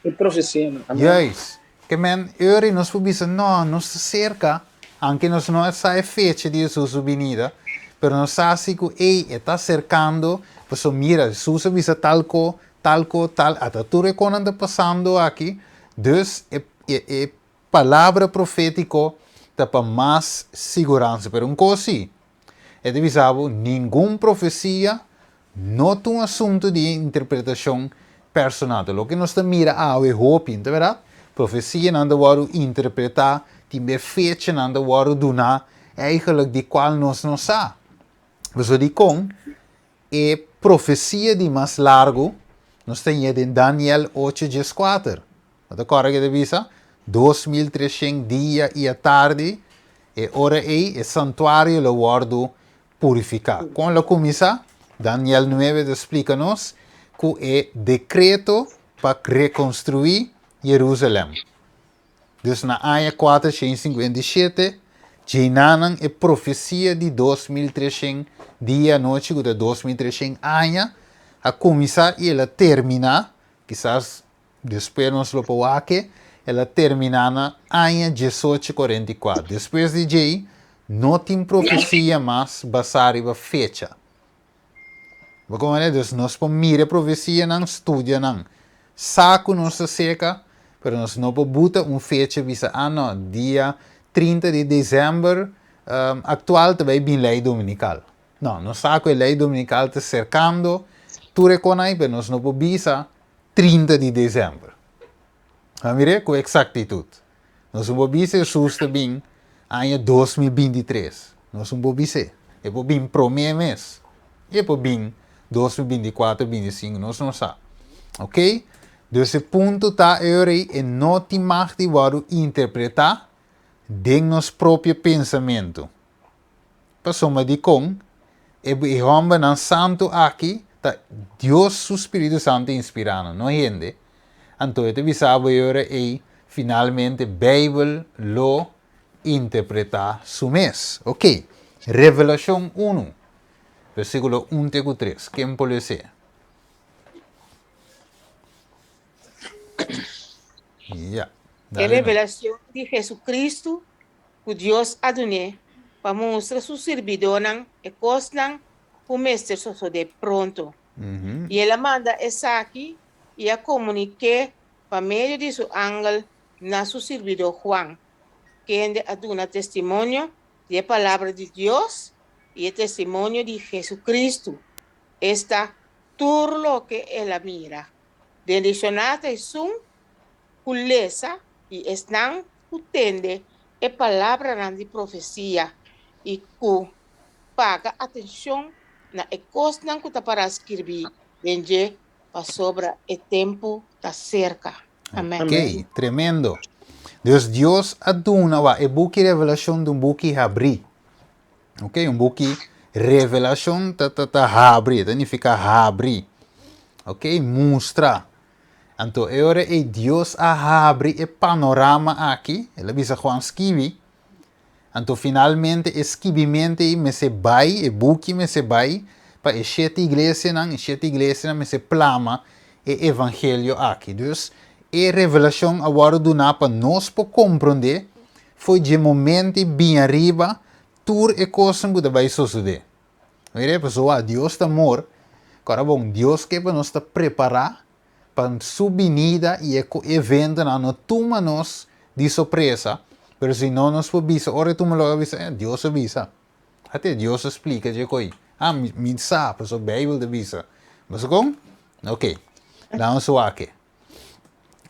Speaker 4: E profesia nan. Amen.
Speaker 1: Juist. Ke men eur i nos por bisa, no, nos ta serka, anke nos no a sa e fecha di Hesus su binida, Pero nos sa si ku ei e ta serkando, pasobra mira, Hesus a bisa tal ko, tal ko, tal, ata tur e konan ta pasando aki, dus e e e palabra profétiko ta pa mas siguransa. Pero un kos si, e ta bisa bo, ningun profesia no ta un asuntu di interpretashon personal. Ta loke nos ta mira awe hopi, no ta bèrdat? Profesianan ta wòrdu interpretá, tin be fechanan ta wòrdu duná, Eigenlijk di cual nos no sa. Pasobra dikon e profesia di mas largu nos ta haña den Daniel ocho dieskuater. Bo ta kòrda ke ta bisa? 2300 dia i atardi, e ora ei e santuario lo wòrdu purifiká. Kon lo kuminsá? Daniel nuebe ta splika nos ku e dekreto pa rekonstruí Jerusalèm. Dus na aña 457, djenanan e profesia di 2300 dia anochi, ku ta 2300 aña, a kuminsá i el a terminá, kisas despues nos lo por wak, el a terminá na aña 1844. Despues di djei, no tin profesia mas basá riba fecha. Bo komprende? Dus nos por mira e profesianan, studia nan. Sa ku nos ta seka, pero nos no por buta un fecha bisa, ah no, dia 30 di desèmber aktual ta bai bin lei dominikal. No, nos sa ku e lei dominikal ta serkando tur e konai, pero nos no por bisa 30 di desèmber. Bo a mira? Ku eksaktitut. Nos no por bisa Hesus ta bin aña 2023. Nos no por bis'é. E por bin promé mes. I e por bin 2024, 25, nos no sa. Ok? Dus e punto ta e ora ei, e no tin mag di wòrdu interpretá den nos propio pensamentu. Pasobra dikon e e hòmbernan santu aki ta Dios su spiritu santu inspirá nan, no hende. Anto e ta bisa bo e ora ei finalmente Beibel lo interpretá su mes. Oke, Revelashon unu, versíkulo un te ku tres. Ken por les'é? Ya,
Speaker 2: E
Speaker 1: dale no.
Speaker 2: revelashon di Jesucristo ku Dios a dun'é pa mustra su sirbidónan e kosnan ku mester sosodé pronto. I el a manda esaki i a komunik'é pa medio di su angel na su sirbidó Juan, kende a duna testimonio di e palabra di Dios i e testimonio di Jesucristo, esta, tur loke el a mira. Bendishoná ta esun ku lesa i esnan ku tende e palabranan di profesia i ku paga atenshon na e kosnan ku ta pará skirbí den dje, pasobra e tempu ta serka. Amèn.
Speaker 1: Ok, tremendo. Dus Dios a duna wa e buki Revelashon ta un buki habrí. Ok, un buki Revelashon ta ta ta habri, ta nifiká habri. Ok, mustra. Anto e ora ei Dios a habri e panorama aki, el a bisa Juan skibi, anto finalmente e skibimento ei mester bai, e buki mester bai pa e shete iglesianan, e shete iglesianan mester plama e evangelio aki. Dus e revelashon a wòrdu duná pa nos por komprondé for dje momento ei bin ariba tur e kosnan ku ta bai sosodé. Mira, pasobra Dios ta amor. Kòrda bon, Dios ke pa nos ta prepará pa su binida i e eventonan no tuma nos di sorpresa, pero si no nos por bisa, ora e tuma lugar bisa, eh, Dios a bisa. Ate Dios a splika dje koi. Ah, mi, mi sa, pasobra Beibel ta bisa. Bo sa kon? Ok, laga nos wak.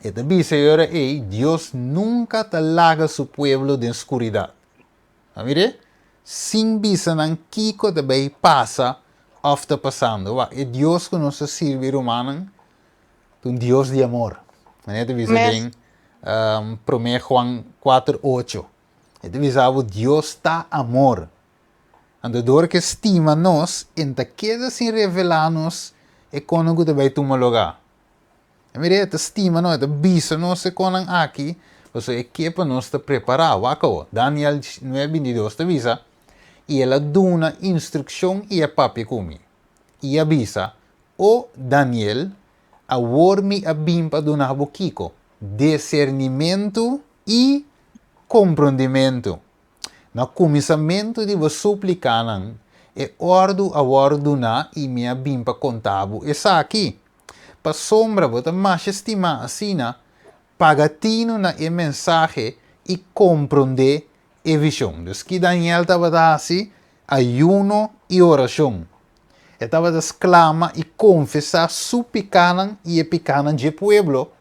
Speaker 1: E ta bisa e ora ei, Dios nunka ta laga su pueblo den skuridat. A mir'é? Sin bisa nan kiko ta bay pasa of ta pasando. Wak, e Dios ku nos ta sirbi, rumannan, ta un Dios di amor. Manera ta bisa den Promé Juan kuater ocho. E ta bisa bo Dios ta amor. Anto dor ku e stima nos, e no ta keda sin revelá nos e kono ku ta bay tuma lugá. E mira, e ta stima nos, e ta bisa nos e konan aki, pasobra e ke pa nos ta prepará. Wak awor, Daniel nuebe bintidos ta bisa, I el a duna instrukshon i a papia ku mi, i a bisa, O Daniel, awor mi a bin pa duna bo kiko? Disernimentu i komprondimentu. Na kuminsamentu di bo suplikanan, E òrdu a wòrdu duná i mi a bin pa konta bo esaki. Pasobra bo ta masha stimá asina, paga tinu na e mensahe i komprondé e vishon. Dus ki Daniel tabata hasi? Ayuno i orashon. E tabata sklama i konfesá su pikánan i e pikánan dje pueblo.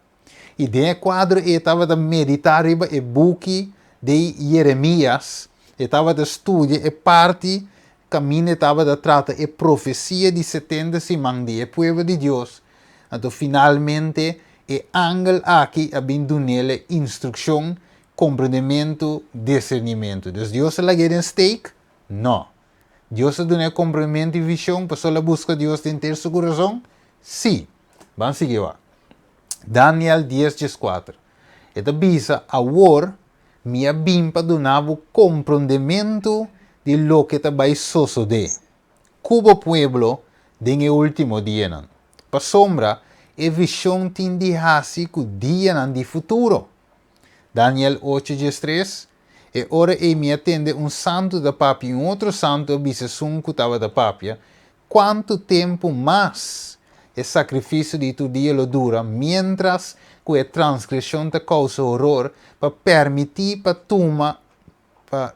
Speaker 1: I den e kuadro ei e tabata meditá riba e buki di Jeremias. E tabata studia e parti kaminda e tabata trata e profesia di setenta siman di e pueblo di Dios. Anto finalmente e angel aki a bin dun'el e instrukshon, komprendementu, disernimentu. Dus Dios a lag'é den steek? No. Dios a dun'é komprendementu i vishon pasobra el a buska Dios den ter su kurason? Sí. Ban sigui wak. Daniel dies dieskuater. E ta bisa, Awor mi a bin pa duna bo komprondementu di loke ta bai sosodé ku bo pueblo den e último dianan, pasobra e vishon tin di hasi ku dianan di futuro. Daniel ocho diestres, E ora ei mi a tende un santu ta papia i un otro santu a bisa esun ku tabata papia, Kuantu tempu mas e sakrifisio di tur dia lo dura miéntras ku e transgreshon ta kousa horor pa permití pa tuma pa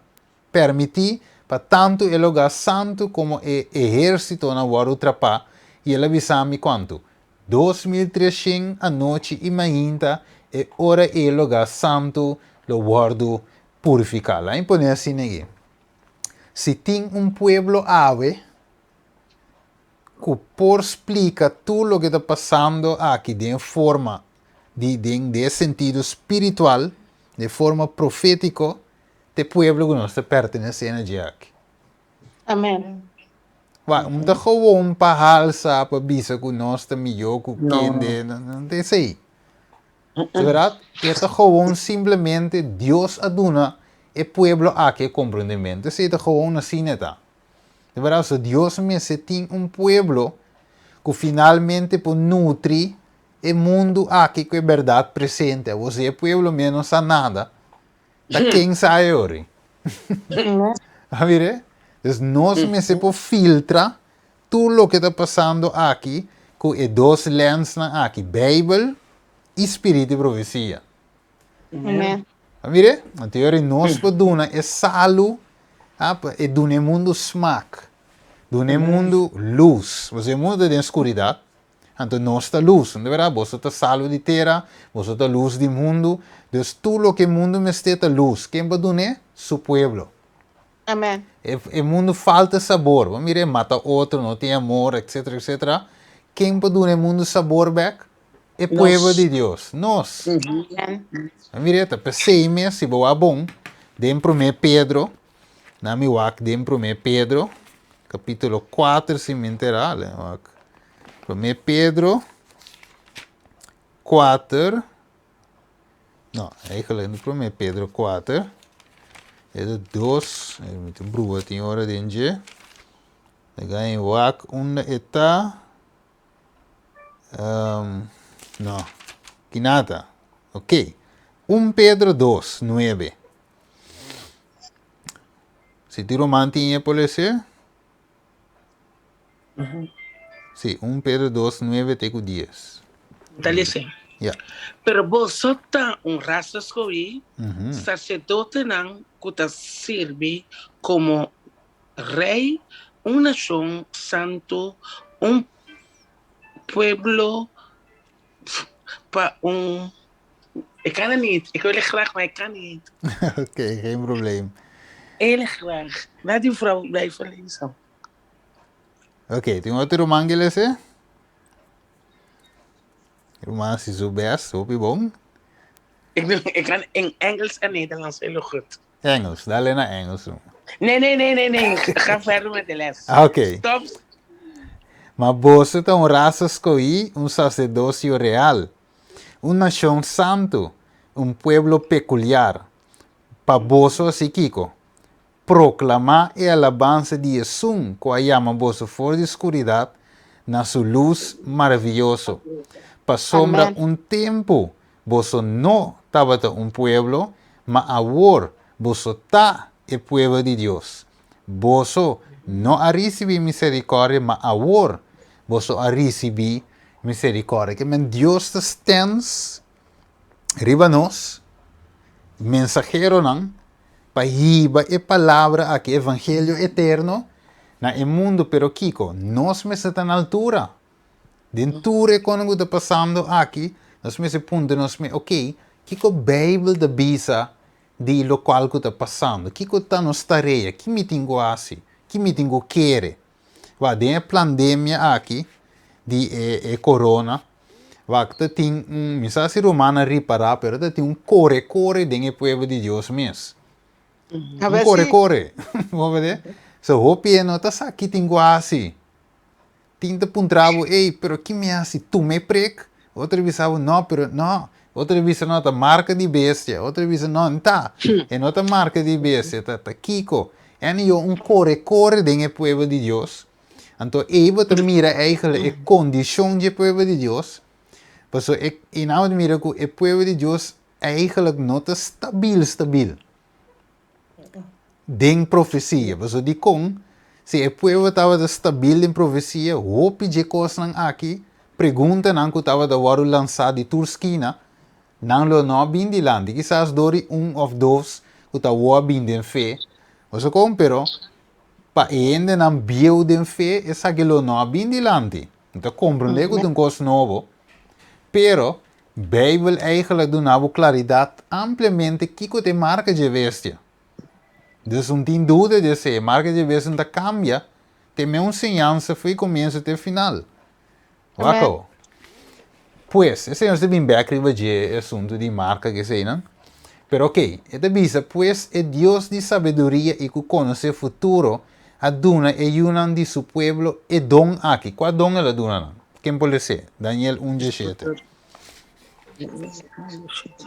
Speaker 1: permití pa tantu e lugá santu komo e ehérsitonan wòrdu trapá? I el a bisa mi, Kuantu? 2300 anochi i mainta e ora ei e lugá santu lo wòrdu purifiká. Laat mi pone asina aki. Si tin un pueblo awe ku por splika tur loke ta pasando aki den forma di den den e sentido spiritual, den forma profétiko, ta e pueblo ku nos ta pertenesé na dje aki.
Speaker 2: Amen.
Speaker 1: Wak, no ta gewoon pa halsa pa bisa ku nos ta mihó ku kende, no, no ta esei. Di berdad, e ta gewoon simplemente Dios a duna e pueblo aki e comprendimento. Esei ta gewoon asina e ta. Di berdad, so Dios mester tin un pueblo cu finalmente por nutri e mundo aki cu e berdad presente. Awor si e pueblo mes no sa nada, ta ken sa e ori? A mira? Dus nos mester por filtra Tur loke ta pasando aki ku e dos lensnan aki, Beibel i Spirit di Profesia.
Speaker 2: Amen.
Speaker 1: A mire? Anto yori nos por duna e salu, ah, pa e duna e mundu smak, duna e mundu lus. Pasobra e mundu ta den skuridat, anto nos ta lus. No ta berdad? Boso ta salu di tera, boso ta lus di mundu. Dus tur loke e mundu mester ta lus. Ken por dun'é? Su pueblo.
Speaker 2: Amen.
Speaker 1: E, e mundu falta sabor. Bo mira e mata otro, no tin amor, etcetera, etcetera. Ken por duna e mundu sabor bek? E pueblo
Speaker 4: Nos.
Speaker 1: di Dios. Nos.
Speaker 2: Amen.
Speaker 1: Bo mira, ta p'esei mes, si bo wak bon, den promé Pedro, na mi wak den promé Pedro, capítulo 4, si mi entera, le wak. Promé Pedro 4, No, eigenlijk no promé Pedro 4. E ta 2. E mi ta brua tin ora den dje. Laga in wak unda e ta. Um, no, kinata. Ok. 1 Pedro 2, 9. Si ti roman tin e por leser? Sí, 1 Pedro 2, 9 te ku 10.
Speaker 4: Ta lese.
Speaker 1: Ja.
Speaker 4: Pero boso ta un rasa skohí, saserdotenan ku ta sirbi komo rei, un nashon santu, un pueblo pa un. Ik kan het niet. Ik wil het graag, maar ik kan niet.
Speaker 1: Oké, geen probleem.
Speaker 4: Heel graag. Laat die vrouw blijven lezen.
Speaker 1: Oké, tin otro ruman ke lese? Ruman hasi su best, hopi bon.
Speaker 4: Ik, doe, ik kan in Engels en Nederlands heel goed.
Speaker 1: Engels, dale na Engels.
Speaker 4: Nee, nee, nee, nee, nee. Ga verder met de les.
Speaker 1: Ah, Oké.
Speaker 4: Stop.
Speaker 1: Ma boso ta un rasa skohí, un saserdosio real, un nashon santu, un pueblo pekuliar, pa boso hasi kiko? Proklamá e alabansa di Esun ku a yama boso for di skuridat na su lus maravioso. Pasobra
Speaker 2: Amèn.
Speaker 1: un tempu boso no tabata un pueblo, ma awor boso ta e pueblo di Dios. Boso no a risibí miserikòrdia, ma awor boso a risibí miserikòrdia. Ke men Dios ta stens riba nos, mensaheronan, pa hiba e palabra aki, evangelio eterno, na e mundu. Pero kiko? Nos mester ta na altura. Den tur e kono ku ta pasando aki, nos mester puntra nos mes, ok, kiko Beibel ta bisa di lokual ku ta pasando? Kiko ta nos tarea? Ki mi tin ku hasi? Ki mi tin ku kere? Wak, den e plandemia aki di e e corona, wak, ta tin un, mi sa si rumannan ripará, pero ta tin un kore kore den e pueblo di Dios mes. Un kore kore. Bo mira? So hopi e no ta sa ki tin ku hasi. Tin ta puntra bo, ey, pero ki mi hasi? Tuma e prek? Otro bisa bo, no, pero no. Otro bisa, no, ta marka di bestia. Otro bisa, no, n'ta. E no ta marka di bestia, ta, ta kiko? En yo un kore kore den e pueblo di Dios. Anto ey bo ta mira eigenlijk e kondishon dje pueblo di Dios. Paso e, i nan bo ta mira ku e pueblo di Dios eigenlijk no ta stabil stabil. Den profesia. Pasobra dikon? Si e pueblo tabata stabil den profesia, hopi dje kosnan aki, preguntanan ku tabata wòrdu lansá di tur skina, nan lo no a bin dilanti. Kisas dor di un òf dos ku ta wou a bin den fe. Boso kon? Pero pa e hendenan bieu den fe, esaki lo no a bin dilanti. Mi ta komprendé ku ta un kos nobo, pero Beibel eigenlijk duna bo klaridat ampliamente kiko ta e marka dje bestia. Dus un tin duda di esei, e marka dje bestia no ta kambia, te me un señansa fo'i komienso te final. Wak awo. Pues, esei nos ta bin bek riba dje e asuntu di marka ku eseinan. Pero oké, e ta bisa, pues e Dios di sabiduria i ku konosé futuro a duna e yunan di su pueblo e don aki. Kua don el a duna nan? Ken por les'é? Daniel un diesshete.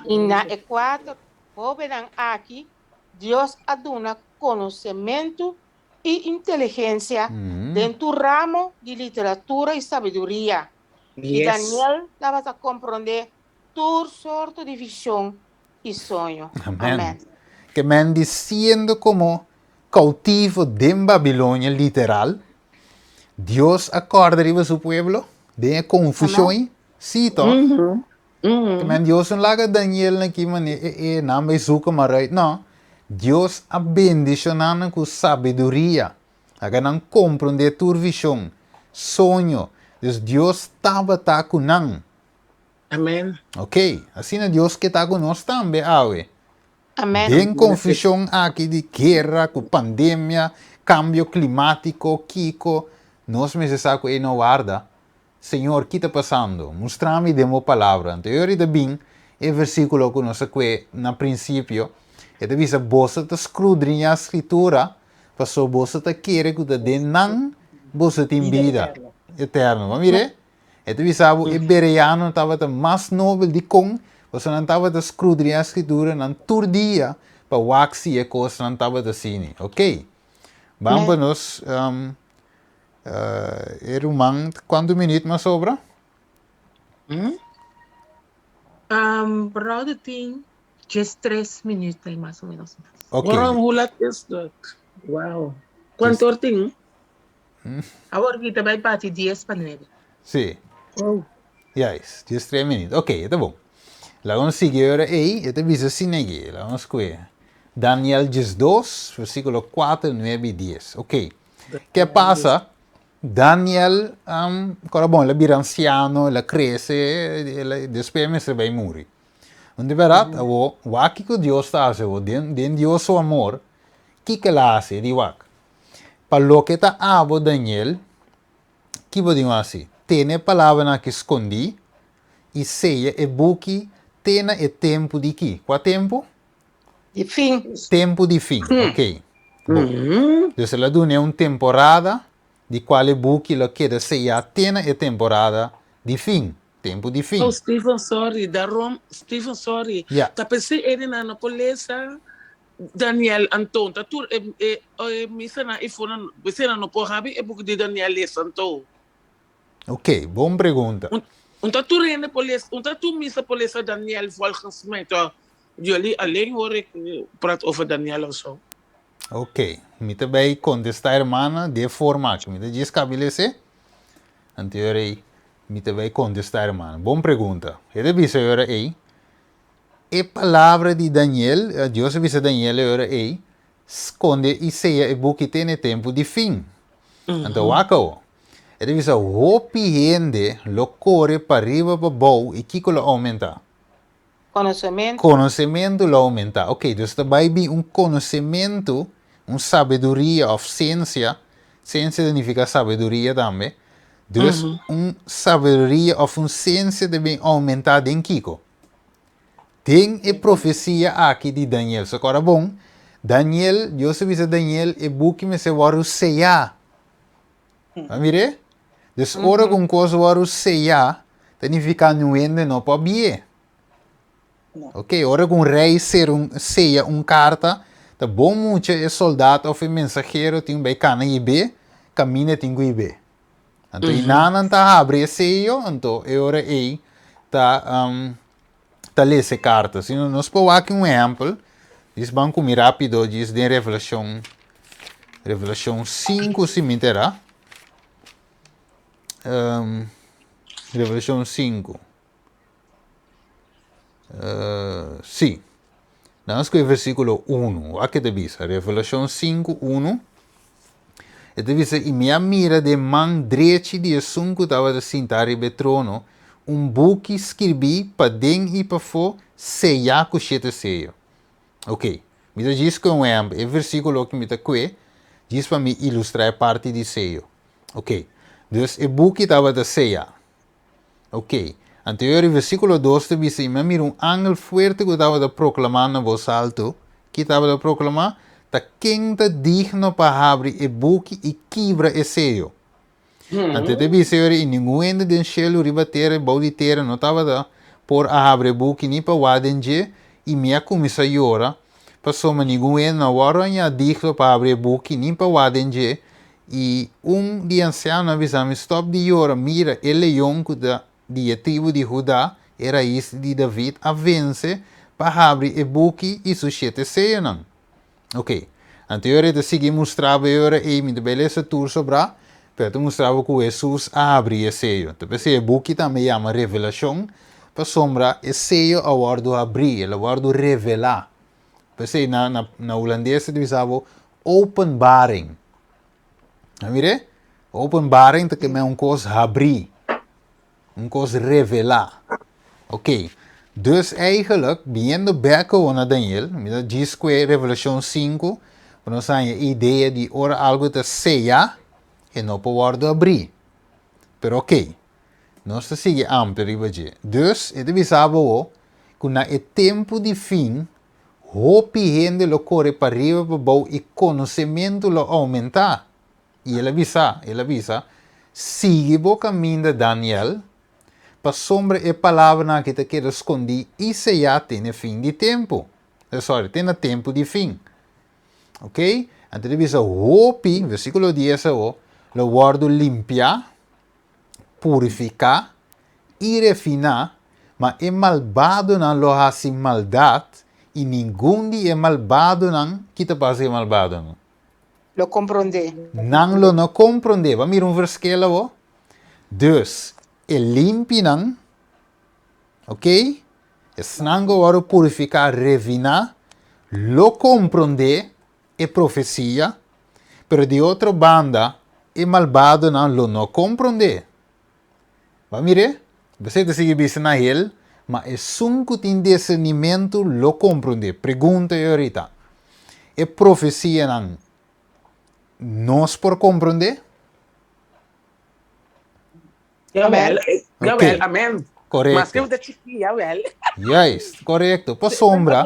Speaker 2: I na e kuater hóbennan aki Dios a duna konosementu i inteligensia den tur ramo di literatura i sabiduria. I Daniel tabata komprondé tur sorto di vishon i soño.
Speaker 1: Amen. Ke men di siendo komo Koutivo den Babilonia literal, Dios a kòrda riba su pueblo den e konfushon ei? Sí, tòg? Ke men Dios no laga Daniel na ki manera e e nan bai suka maruit. No, Dios a bendishoná nan ku sabiduria, laga nan komprondé tur vishon, soño. Dus Dios tabata ku nan.
Speaker 4: Amen.
Speaker 1: Ok, asina Dios ke ta ku nos tambe awe.
Speaker 2: Amen.
Speaker 1: Den konfushon aki di guera ku pandemia, kambio klimatiko, kiko, nos mester sa ku ei no warda. Señor, ki ta pasando? Mustra mi den bo palabra. Anto e ora ta bin e versikulo ku nos a kue na prinsipio, e ta bisa, Boso ta skrudriñá Skritura, pasobra boso ta kere ku ta den nan boso tin bida eterno. Bo a mir'é? E ta bisa bo e bereano tabata mas nobel dikon? Pasobra nan tabata skrudriñá Skrituranan tur dia pa wak si e kosnan tabata asini. Ok. Ban pa nos e ruman kuantu minüt mas sobra?
Speaker 5: Bròder tin diestres minüt mas o ménos.
Speaker 1: Ok.
Speaker 4: Waarom, hoe laat is dat? Wow. Kuantu or tin?
Speaker 5: Awor ki ta bai bati dies pa nuebe.
Speaker 1: Sí.
Speaker 4: Oh.
Speaker 1: Juist, 13 minuut. Oké, e ta bon. Laga nos sigui ora ei, e ta bisa asina aki. Laga nos kue. Daniel 12, versíkulo 4, 9 i 10. Oké. Ke pasa? Daniel, um, kora bon, el a bira ansiano, el a krese, el a, despues e mester bai muri. Un di bèrdat, awor, wak kiko Dios ta hasi awor. Den, den Dios su amor, kiko el a hasi? E di wak. Pa loke ta abo, Daniel, ki bo tin hasi? Tene e palabranan aki skondí i seya e buki te na e tempu di ki? Kua tempu?
Speaker 2: Di fin.
Speaker 1: Tempu di fin, ok. Bon. Dus el a dun'é un temporada di kual e buki lo keda seyá te na e temporada di fin, tempu di fin.
Speaker 4: Oh, Steven, sorry. Daarom, Steven, sorry.
Speaker 1: Ja.
Speaker 4: Ta p'esei edenan no por lesa Daniel anto ta tur e e e misanan i fonan besena no por habi e buki di Daniel lesa anto.
Speaker 1: Ok, bon pregunta.
Speaker 4: Un un ta tur hende por lesa, un ta tur misa por lesa Daniel volgens mij toch? Jullie alleen hoor ik praat over Daniel of zo.
Speaker 1: Ok, mi ta bay contesta hermana di e forma aki. Mi ta djis cabi lese, anto e ora ei mi ta bay contesta hermana. Bon pregunta. E ta bisa e ora ei, e palabra di Daniel, Dios a bisa Daniel e ora ei, sconde i seya e buki te na e tempu di fin. Anto wak awo. E ta bisa hopi hende lo kore pariba pabou i kiko lo oumentá?
Speaker 2: Konosementu.
Speaker 1: Konosementu lo oumentá. Oké, dus ta bai bin un konosementu, un sabiduria òf siensia. Siensia ta nifiká sabiduria tambe. Dus un sabiduria òf un siensia ta bin oumentá den kiko? Den e profesia aki di Daniel. So kòrda bon, Daniel, Dios a bisa Daniel e buki mester wòrdu seyá. A mir'é? Dus ora ku un kos wòrdu seyá, ta nifiká niun hende no por bié. Ok, ora ku un rei ser un seya un karta, ta bon mucha e soldat òf e mensahero tin ku bai kana hib'é, kaminda tin ku hib'é. Anto i nan nan ta habri e seyo, anto e ora ei ta ta lesa e karta. Si no, nos por wak un ehèmpel, djis ban ku mi rápido djis den Revelashon, Revelashon sinku si mi ta era. Revelashon sinku. Sí. Nan a skohe versíkulo unu. Wak ke ta bisa. Revelashon sinku, unu. E ta bisa, I mi a mira den man drechi di esun ku tabata sintá riba e trono un buki skirbí paden i pafó, seyá ku shete seyo. Oké. Mi ta djis kohe un ehèmpel. E versíkulo aki mi ta kohe djis pa mi ilustrá e parti di seyo. Oké. Dus e buki tabata seyá. Ok. Anto e ora versíkulo dos ta bisa, I mi a mira un angel fuerte ku tabata proklamá na bos altu. Ki tabata proklamá? Ta ken ta digno pa habri e buki i kibra e seyo? Anto e ta bisa e ora, I ningun hende den shelu, riba tera i bou di tera no tabata por a habri e buki ni pa wak den dje, i mi a kuminsá yora, pasobra ningun hende no a wòrdu hañá digno pa habri e buki ni pa wak den dje, I un di e ansianonan a bisa mi, Stòp di yora, mira, e leon ku ta di e tribu di Hudá, e rais di David, a vense pa habri e buki i su shete seyonan. Oké, anto e ora e ta sigui mustra bo e ora ei, mi ta bai lesa tur sobrá, pero e ta mustra bo ku Hesus a habri e seyo. Ta p'esei e buki tambe yama Revelashon, pasobra e seyo a wòrdu habrí, el a wòrdu revelá. P'esei na na hulandes ta bisa bo openbaring. A mir'é? Openbaring ta keme un kos habrí, un kos revelá. Oké, dus eigenlijk, biniendo bèk awor na Daniel, mi ta djis kue Revelashon sinku, pa nos haña e idea di ora algu ta seyá, e no por wòrdu abrí. Pero oké, nos ta sigui amplia riba dje. Dus, e ta bisa bo awor ku na e tempu di fin, Hopi hende lo kore pariba pabou i konosementu lo oumentá. I el a bisa, el a bisa, Sigui bo kaminda, Daniel, pasobra e palabranan aki ta keda skondí i seyá te na fin di tempu. Sorry, te na tempu di fin. Oké? Anto el a bisa, hopi, versíkulo dies awor, lo wòrdu limpiá, purifiká i refiná, ma e malbadonan lo hasi maldat, i ningun di e malbadonan, ki ta pasa ku e malbadonan?
Speaker 2: Lo komprondé.
Speaker 1: Nan lo no komprondé. Bo a mira un verskel awor? Dus, e limpinan, oké, esnan ku a wòrdu purifiká, refiná, lo komprondé e profesia, pero di otro banda e malbadonan lo no komprondé. Bo a mir'é? P'esei ta sigui bisa na hel, ma esun ku tin disernimentu lo komprondé. Pregunta e orita, E profesianan nos por komprondé?
Speaker 4: Jawel, jawel, amen.
Speaker 1: Korekto.
Speaker 4: Maske bo ta chikí, jawel.
Speaker 1: Juist, korekto. Pasobra,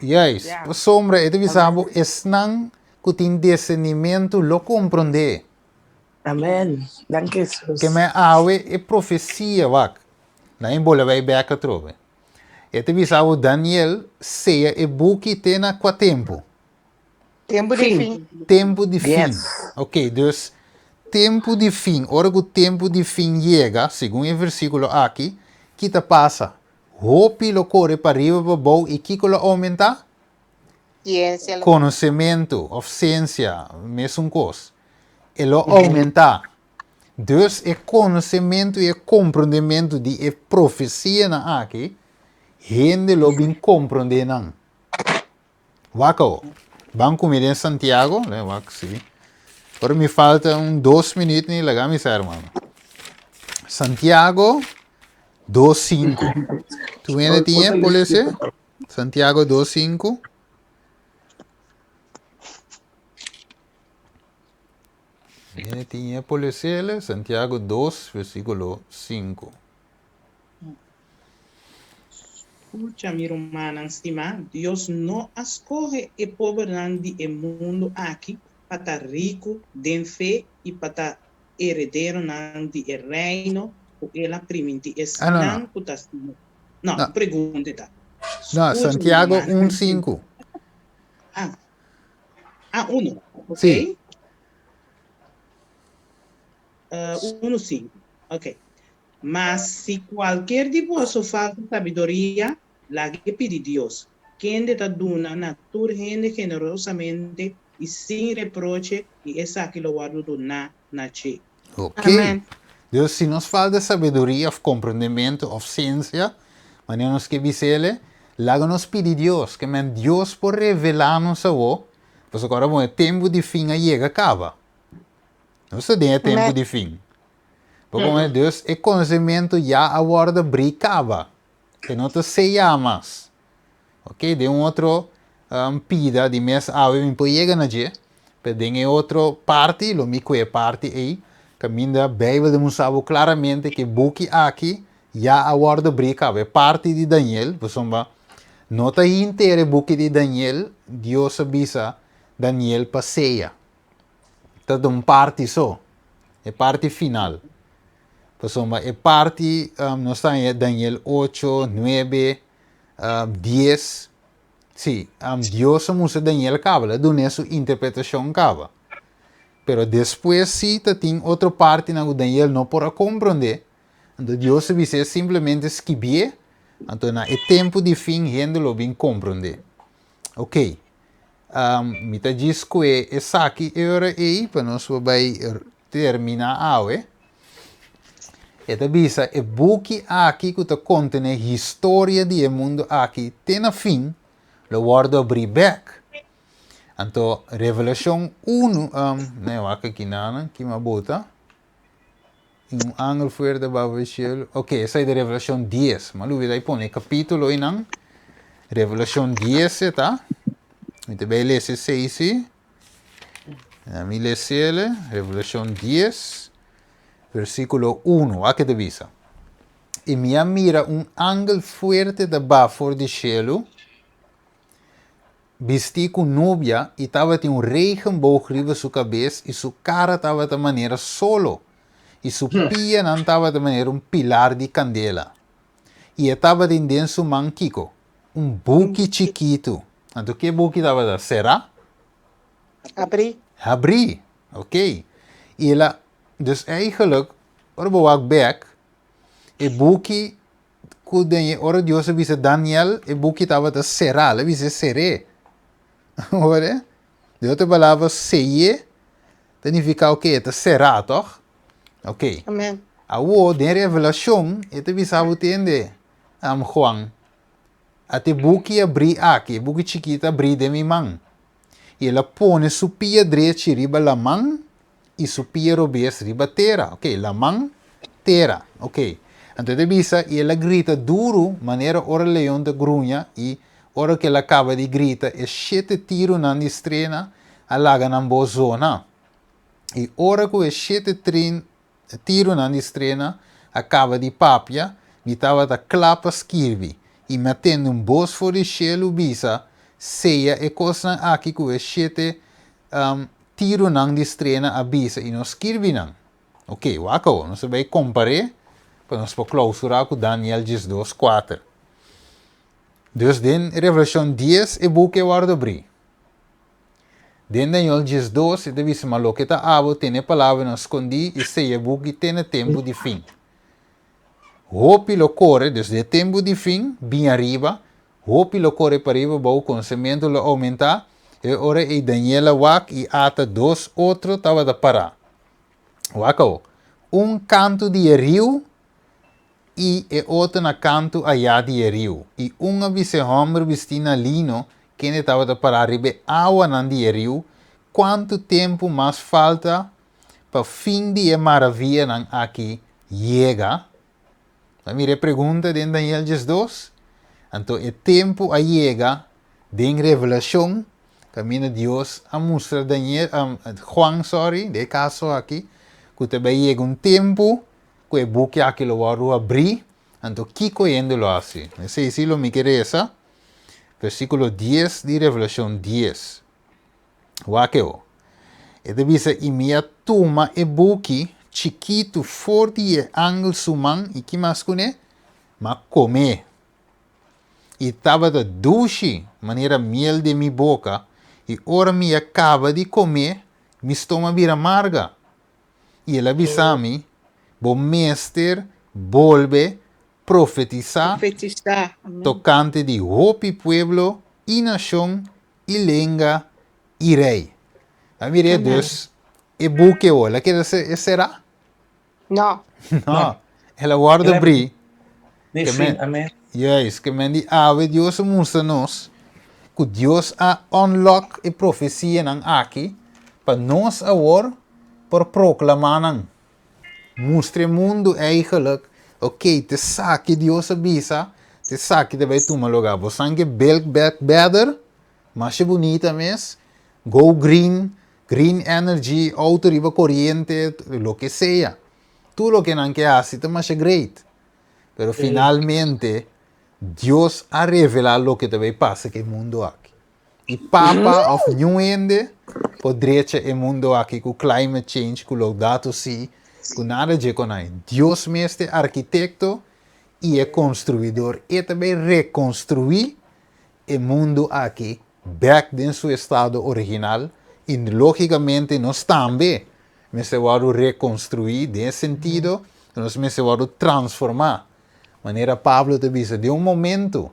Speaker 1: juist, pasobra e ta bisa bo esnan ku tin disernimentu lo komprondé.
Speaker 4: Amen. Danki Jesus.
Speaker 1: Ke men awe e profesia, wak, nan e bola bai bek atrobe. E ta bisa bo Daniel seya e buki te na kua tempu?
Speaker 2: Tempu di fin.
Speaker 1: Tempu di fin. Ok, dus tempu di fin, ora ku tempu di fin yega, segun e versíkulo aki, ki ta pasa? Hopi lo kore pariba pabou i kiko lo oumentá?
Speaker 2: Siensia lo.
Speaker 1: Konosementu òf siensia, mesun kos, e lo oumentá. Dus e konosementu i e komprondementu di e profesianan aki, hende lo bin komprondé nan. Wak awo. Ban ku mi den Santiago, le wak si. Ora mi falta un dos minuut ni laga mi sa hermano. Santiago 2:5. Tu hende tin e, por lese? Santiago 2:5. Hende tin e, por lese? Santiago 2, versículo 5.
Speaker 3: Skucha, mi rumannan stimá, Dios no a skohe e pobernan di e mundu aki pa ta riku den fe i pa ta herederonan di e reino ku el a primintí esnan ku ta stim'é. No, e pregunta ta,
Speaker 1: No,
Speaker 3: Skucha, mi
Speaker 1: Santiago
Speaker 3: rumannan
Speaker 1: un sinku.
Speaker 3: Ah, ah, uno, ok.
Speaker 1: Sí.
Speaker 3: Uno sinku, ok. Ma si kualker di boso falta sabiduria, lag'é pidi Dios, kende ta duna na tur hende generosamente i sin reproche, i esaki lo wòrdu duná na dje.
Speaker 1: Ok.
Speaker 2: Amen.
Speaker 1: Dus si nos falta sabiduria of komprendementu of siensia, manera nos ke bis'el, laga nos pidi Dios, ke men Dios por revelá nos awor, pasobra ora bon e tempu di fin a yega kaba. Nos ta den e tempu
Speaker 2: Amen.
Speaker 1: di fin. Bo come dus e conocimiento ya a wordo bri caba. E no ta seya mas. Ok, den un otro um, pida di mes awe mi por yega na dje, pero den e otro parti, lo mi kue parti ei, kaminda Bijbel demostrá bo claramente ke buki aki ya a wordo bri caba. E parti di Daniel, pasobra no ta hinter e buki di Daniel, Dios a bisa Daniel pa seya. Ta ta un parti so, e parti final. Pasobra e parti, nos ta haña Daniel ocho, nuebe, dies. Sí, Dios a mustra Daniel kaba, el a dun'é su interpretashon kaba. Pero despues sí ta tin otro partinan ku Daniel no por a komprondé, anto Dios a bis'é simplemente skibié, anto na e tempu di fin hende lo bin komprondé. Oké. Mi ta djis kue esaki e ora ei pa nos por bai terminá awe. E ta bisa e buki aki ku ta kontené historia di e mundu aki te na fin lo wòrdu abrí bèk. Anto Revelashon unu, nee wak aki nan, ki mi a bota. I un angel fuerte baba e cielo. Ok, esei ta Revelacion 10. Ma lubida i pone e capítulo einan. Revelacion 10 e ta. Mi ta bay lesa esei si. Na mi lesele. Revelacion 10, versículo 1. Wak ke ta bisa. I mi a mira un angel fuerte ta ba for di cielo. Bistí ku nubia i tabatin un regenboog riba su kabes i su kara tabata manera solo i su pianan tabata manera un pilar di kandela. I e tabatin den su man kiko? Un buki chikitu. Anto ke buki tabata? Será?
Speaker 2: Habrí.
Speaker 1: Habrí, oké. I el a, dus eigenlijk, ora bo wak bèk, e buki Ku den e ora Dios a bisa Daniel, e buki tabata será, el a bisa ser'é. Hoor? De otro palabra, sey'é ta nifiká oké, e ta será, tòg? Oké.
Speaker 2: Amen.
Speaker 1: Awor, den Revelashon, e ta bisa bo tende, am Juan, ata e buki abrí aki, e buki chikito abrí den mi man. I el a pone su pia drechi riba laman i su pia robes riba tera. Ok, laman, tera. Ok. Anto e ta bisa, i el a grita duru, manera ora leon ta gruña, i ora ku el a kaba di grita, e shete tirunan di strena a laga nan bos zona. I ora ku e shete trin tirunan di strena a kaba di papia, mi tabata kla pa skirbi, i mi a tende un bos for di shelu bisa, Seya e kosnan aki ku e shete tirunan di strena a bisa i no skirbi nan. Oké, wak awor, nos ta bai kompar'é pa nos por klousurá ku Daniel 12, kuater. Dus den Revelashon dies e buki a wòrdu abrí. Den Daniel 12 e ta bisa, Ma loke ta abo, tene e palabranan skondí i seya e buki te na tempu di fin. Hopi lo kore, dus den e tempu di fin, bin ariba. Hopi lo kore pariba bou, konosementu lo oumentá. E ora ei Daniel a wak i ata dos otro tabata pará. Wak awo, un kantu di e riu i e otro na kantu ayá di e riu. I un a bisa e hòmber bistí na lino, kende tabata pará riba e awanan di e riu, Kuantu tempu mas falta pa fin di e maravianan aki yega? Ta mira e pregunta den Daniel 12. Anto e tempu a yega den Revelashon kaminda Dios a mustra Daniel, Juan, sorry, den e kaso aki, ku ta bai yega un tempu ku e buki aki lo wòrdu habrí, anto kiko hende lo hasi? Esei si lo mi ke resa, versíkulo dies di Revelashon dies. Wak e o. E ta bisa, I mi a tuma e buki chikitu for di e angel su man, i ki mas kuné? M'a kom'é. I tabata dushi manera miel den mi boka, i ora mi a kaba di kom'é, mi stoma a bira marga. I el a bisa mi, Bo mester bolbe profetisá tokante di hopi pueblo i nashon i lenga i rei. Ta mir'é dus e buki awor, el a keda e será?
Speaker 2: No.
Speaker 1: No, el a wòrdu abrí.
Speaker 4: Di fin, amén.
Speaker 1: Juist, ke men di awe Dios a mustra nos ku Dios a unlock e profesianan aki pa nos awor por proklamá nan. Mustra e mundu eigenlijk, ok, t'esaki Dios a bisa, t'esaki ta bai tuma lugá. Bo san ke build back better, masha bunita mes, go green, green energy, auto riba koriente, loke sea. Tur loke nan ke hasi ta masha great. Pero finalmente Dios a revelá loke ta bai pasa ku e mundu aki. I papa of niun hende por drecha e mundo aki ku climate change, ku Laudato Si, ku nada dje konai. Dios mes ta e arkitekto i e konstruidor. E ta bai rekonstruí e mundo aki bèk den su estado original i lógikamente nos tambe mester wòrdu rekonstruí den e sentido ku nos mester wòrdu transformá. Manera Pablo ta bisa, den un momento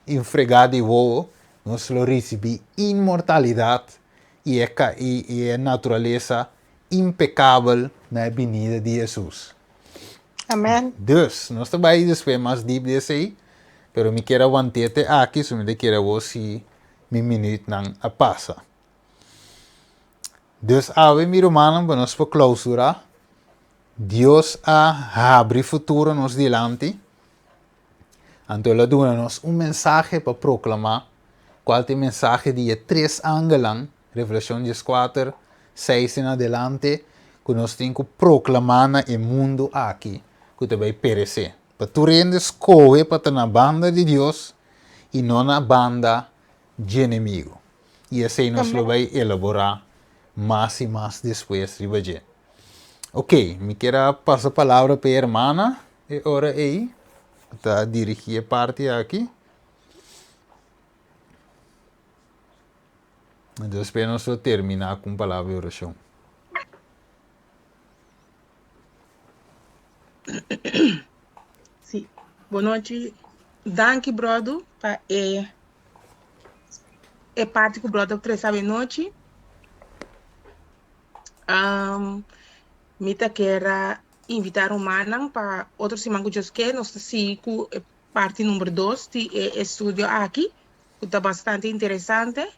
Speaker 1: I fregá di wowo, nos lo risibí inmortalidat i e i e naturalesa impekabel na e binida di Hesus.
Speaker 2: Amen.
Speaker 1: Dus, nos ta bai despues mas diep di esei, pero mi kier a want'é te aki, so mi ta kere awor si mi minuutnan a pasa. Dus awe, mi rumannan, pa nos por klausurá, Dios a habri futuro nos dilanti. Anto el a duna nos un mensahe pa proklamá, kual ta e mensahe di e tres angelnan, Revelashon dieskuater, seis en adelante, ku nos tin ku proklamá na e mundu aki ku ta bai peresé. Pa tur hende skohe pa ta na banda di Dios i no na banda dje enemigu. I esei nos lo bai elaborá mas i mas despues riba dje. Oke, mi kier a pasa palabra pa e hermana. E ora ei ta dirigí e parti aki. Despues nos lo terminá ku un palabra di orashon.
Speaker 5: Sí. Bonochi. Danki, brodo, pa e e parti ku brodo trese avenochi. Um, mi ta kera Invitá rumannan pa otro siman ku Dios ke, nos ta sigui ku e parti number dos di e estudio aki, ku ta bastante interesante.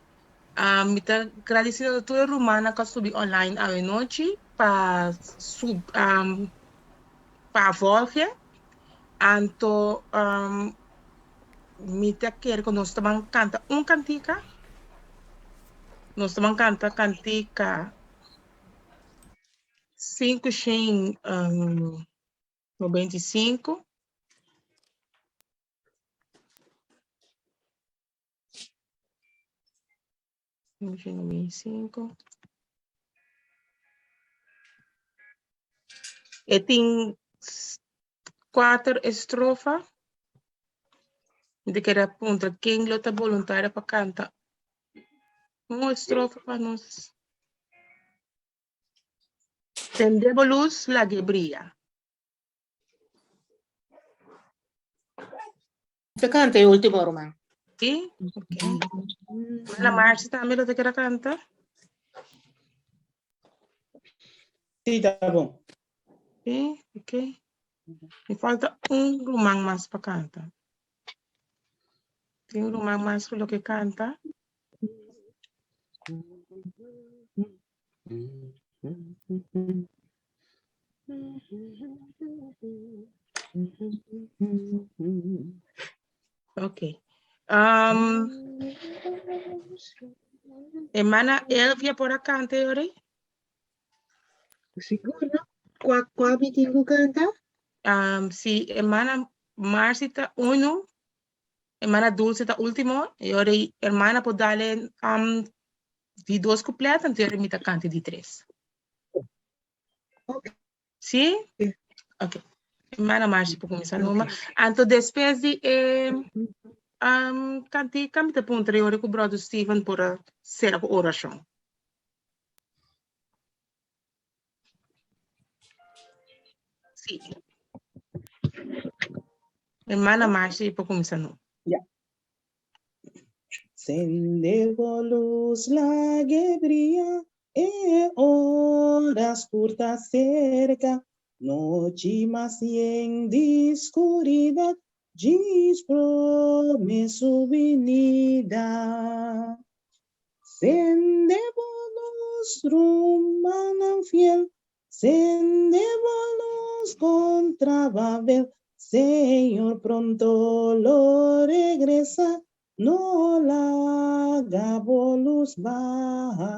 Speaker 5: Mi ta gradisido na tur e rumannan ku a subi online awe nochi pa sub pa volge. Anto mi ta kere ku nos ta ban kanta un kantika. Nos ta ban kanta kantika. 595. 595. E tin kuater estrofa. Mi ta kere puntra ken lo ta boluntario pa kanta un estrofa pa nos. Tende bo lus, lag'é bria.
Speaker 2: Ta kanta e último, ruman.
Speaker 5: Sí? Ok. Hermana Marcia tambe lo ta keda kanta?
Speaker 3: Sí, ta bon.
Speaker 5: Sí, ok. Mi falta un ruman mas pa kanta. Tin un ruman mas ku lo ke kanta? Ok. Um, hermana Elvia por a canta ori?
Speaker 6: Sigur, no? Kua, kua mi tin ku kanta?
Speaker 5: Um, si hermana Marcy ta uno, hermana Dulce ta último, y ori hermana por dale um, di dos couplet, anto ori mi ta canta di tres.
Speaker 6: Ok.
Speaker 5: Sí? Ok. Hermana Marcy por kuminsá numa. Anto despues di e um, kantika, mi ta puntra ori ku brother Steven por a sera ku orashon. Sí. Hermana Marcy por kuminsá numa.
Speaker 3: Ja. Sende bo luz lag'e bria E ora skur ta serka, nochi mas yen di skuridat, djis prome su binida. Sende bo lus, rumannan fiel, sende bo lus kontra Babel, Señor pronto lo regresa, No laga bo lus baha.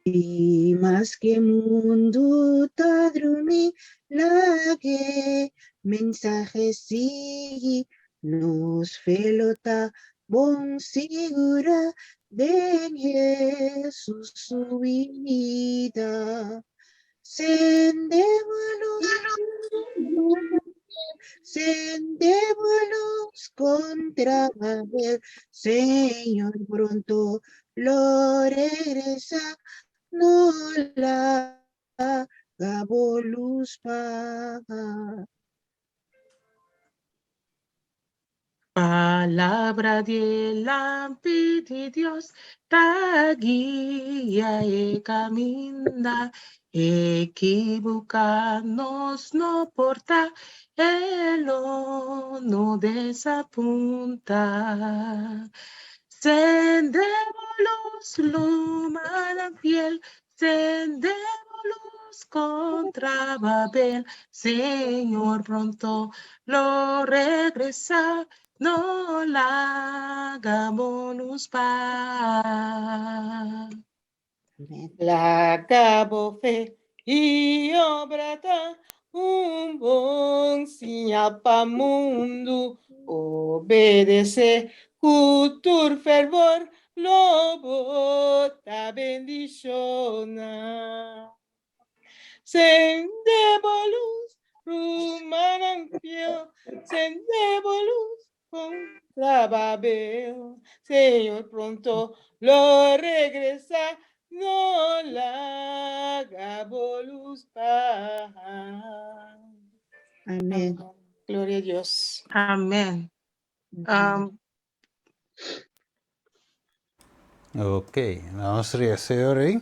Speaker 6: I maske mundu ta drumi, lag'e mensahe sigui, nos fe lo ta bon sigurá den Hesus su binida. Sende bo luz, sende bo luz contra Babel, Señor pronto lo regresa, no laga bo luz paga.
Speaker 5: Palabra di e lampi di Dios ta guia e caminda, ekiboca nos no por ta, e lo no desapunta. Sende bo luz, lumanan fiel, Sende bo luz contra Babel, Señor pronto lo regresa, no laga bo luz pa.
Speaker 2: Laga bo fe i obra ta un bon siñal pa mundu. Obedesé ku tur fervor Lo bo ta bendiciona. Sende bo luz, rumannan fiel, sende bo luz contra Babel. Señor pronto lo regresa, no laga bo luz baha.
Speaker 6: Amén.
Speaker 2: Gloria a Dios.
Speaker 5: Amén. Um,
Speaker 1: Ok, nos reza ahora ahí.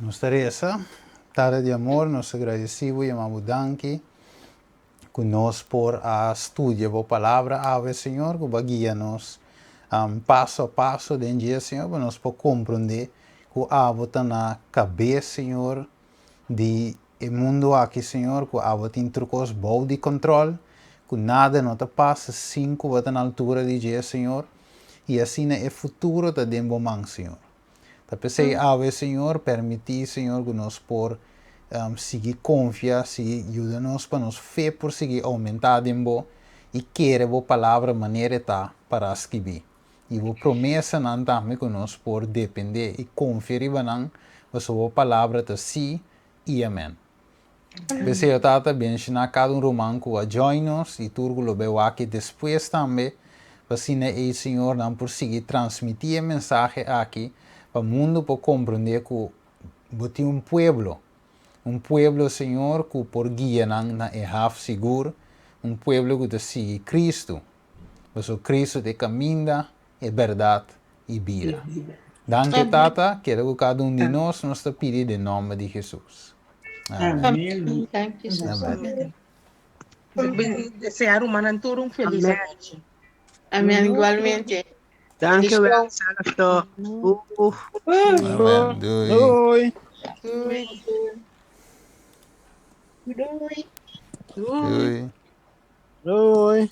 Speaker 1: Nos ta reza. Tata di amor, nos ta agradecido y amamos danki ku nos por a studia bo palabra awe, Señor, ku bo a guia nos um, paso a paso den dje, Señor, pa nos por comprende ku abo ta na kabes, Señor, di e mundu aki, Señor, ku abo tin tur kos bou di kontrol, ku nada no ta pasa sin ku bo ta na altura di dje, Señor, i asina e futuro ta den bo man, Señor. Ta p'esei awe, Señor, permití, Señor, ku nos por sigui konfia, sigui yuda nos pa nos fe por sigui oumentá den bo i kere bo palabra manera e ta pará skibí. I bo promesanan tambe ku nos por dependé i konfia riba nan, pasobra bo palabra ta sí i amèn. P'esei, o Tata, benshoná kada un ruman ku a join nos i tur ku lo bai wak despues tambe, pa asina ei, Señor, nan por sigui transmití e mensahe aki pa mundu por komprondé ku Bo tin un pueblo, un pueblo, Señor, ku por guia nan na e haf sigur. Un pueblo ku ta sigui Kristu. Pasobra Kristu ta e kaminda, e bèrdat i bida. Danki Tata, keda ku kada un di nos, nos ta pidi den nòmber di Hesus.
Speaker 3: Amen.
Speaker 1: Amen.
Speaker 5: Desea rumannan tur un felis anochi.
Speaker 2: Amen, igualmente.
Speaker 7: Dank je wel, zelfde. Doeg.
Speaker 1: Amen. Doei.
Speaker 3: Doei.
Speaker 2: Doei.
Speaker 6: Doei.
Speaker 1: Doei.
Speaker 3: Doei.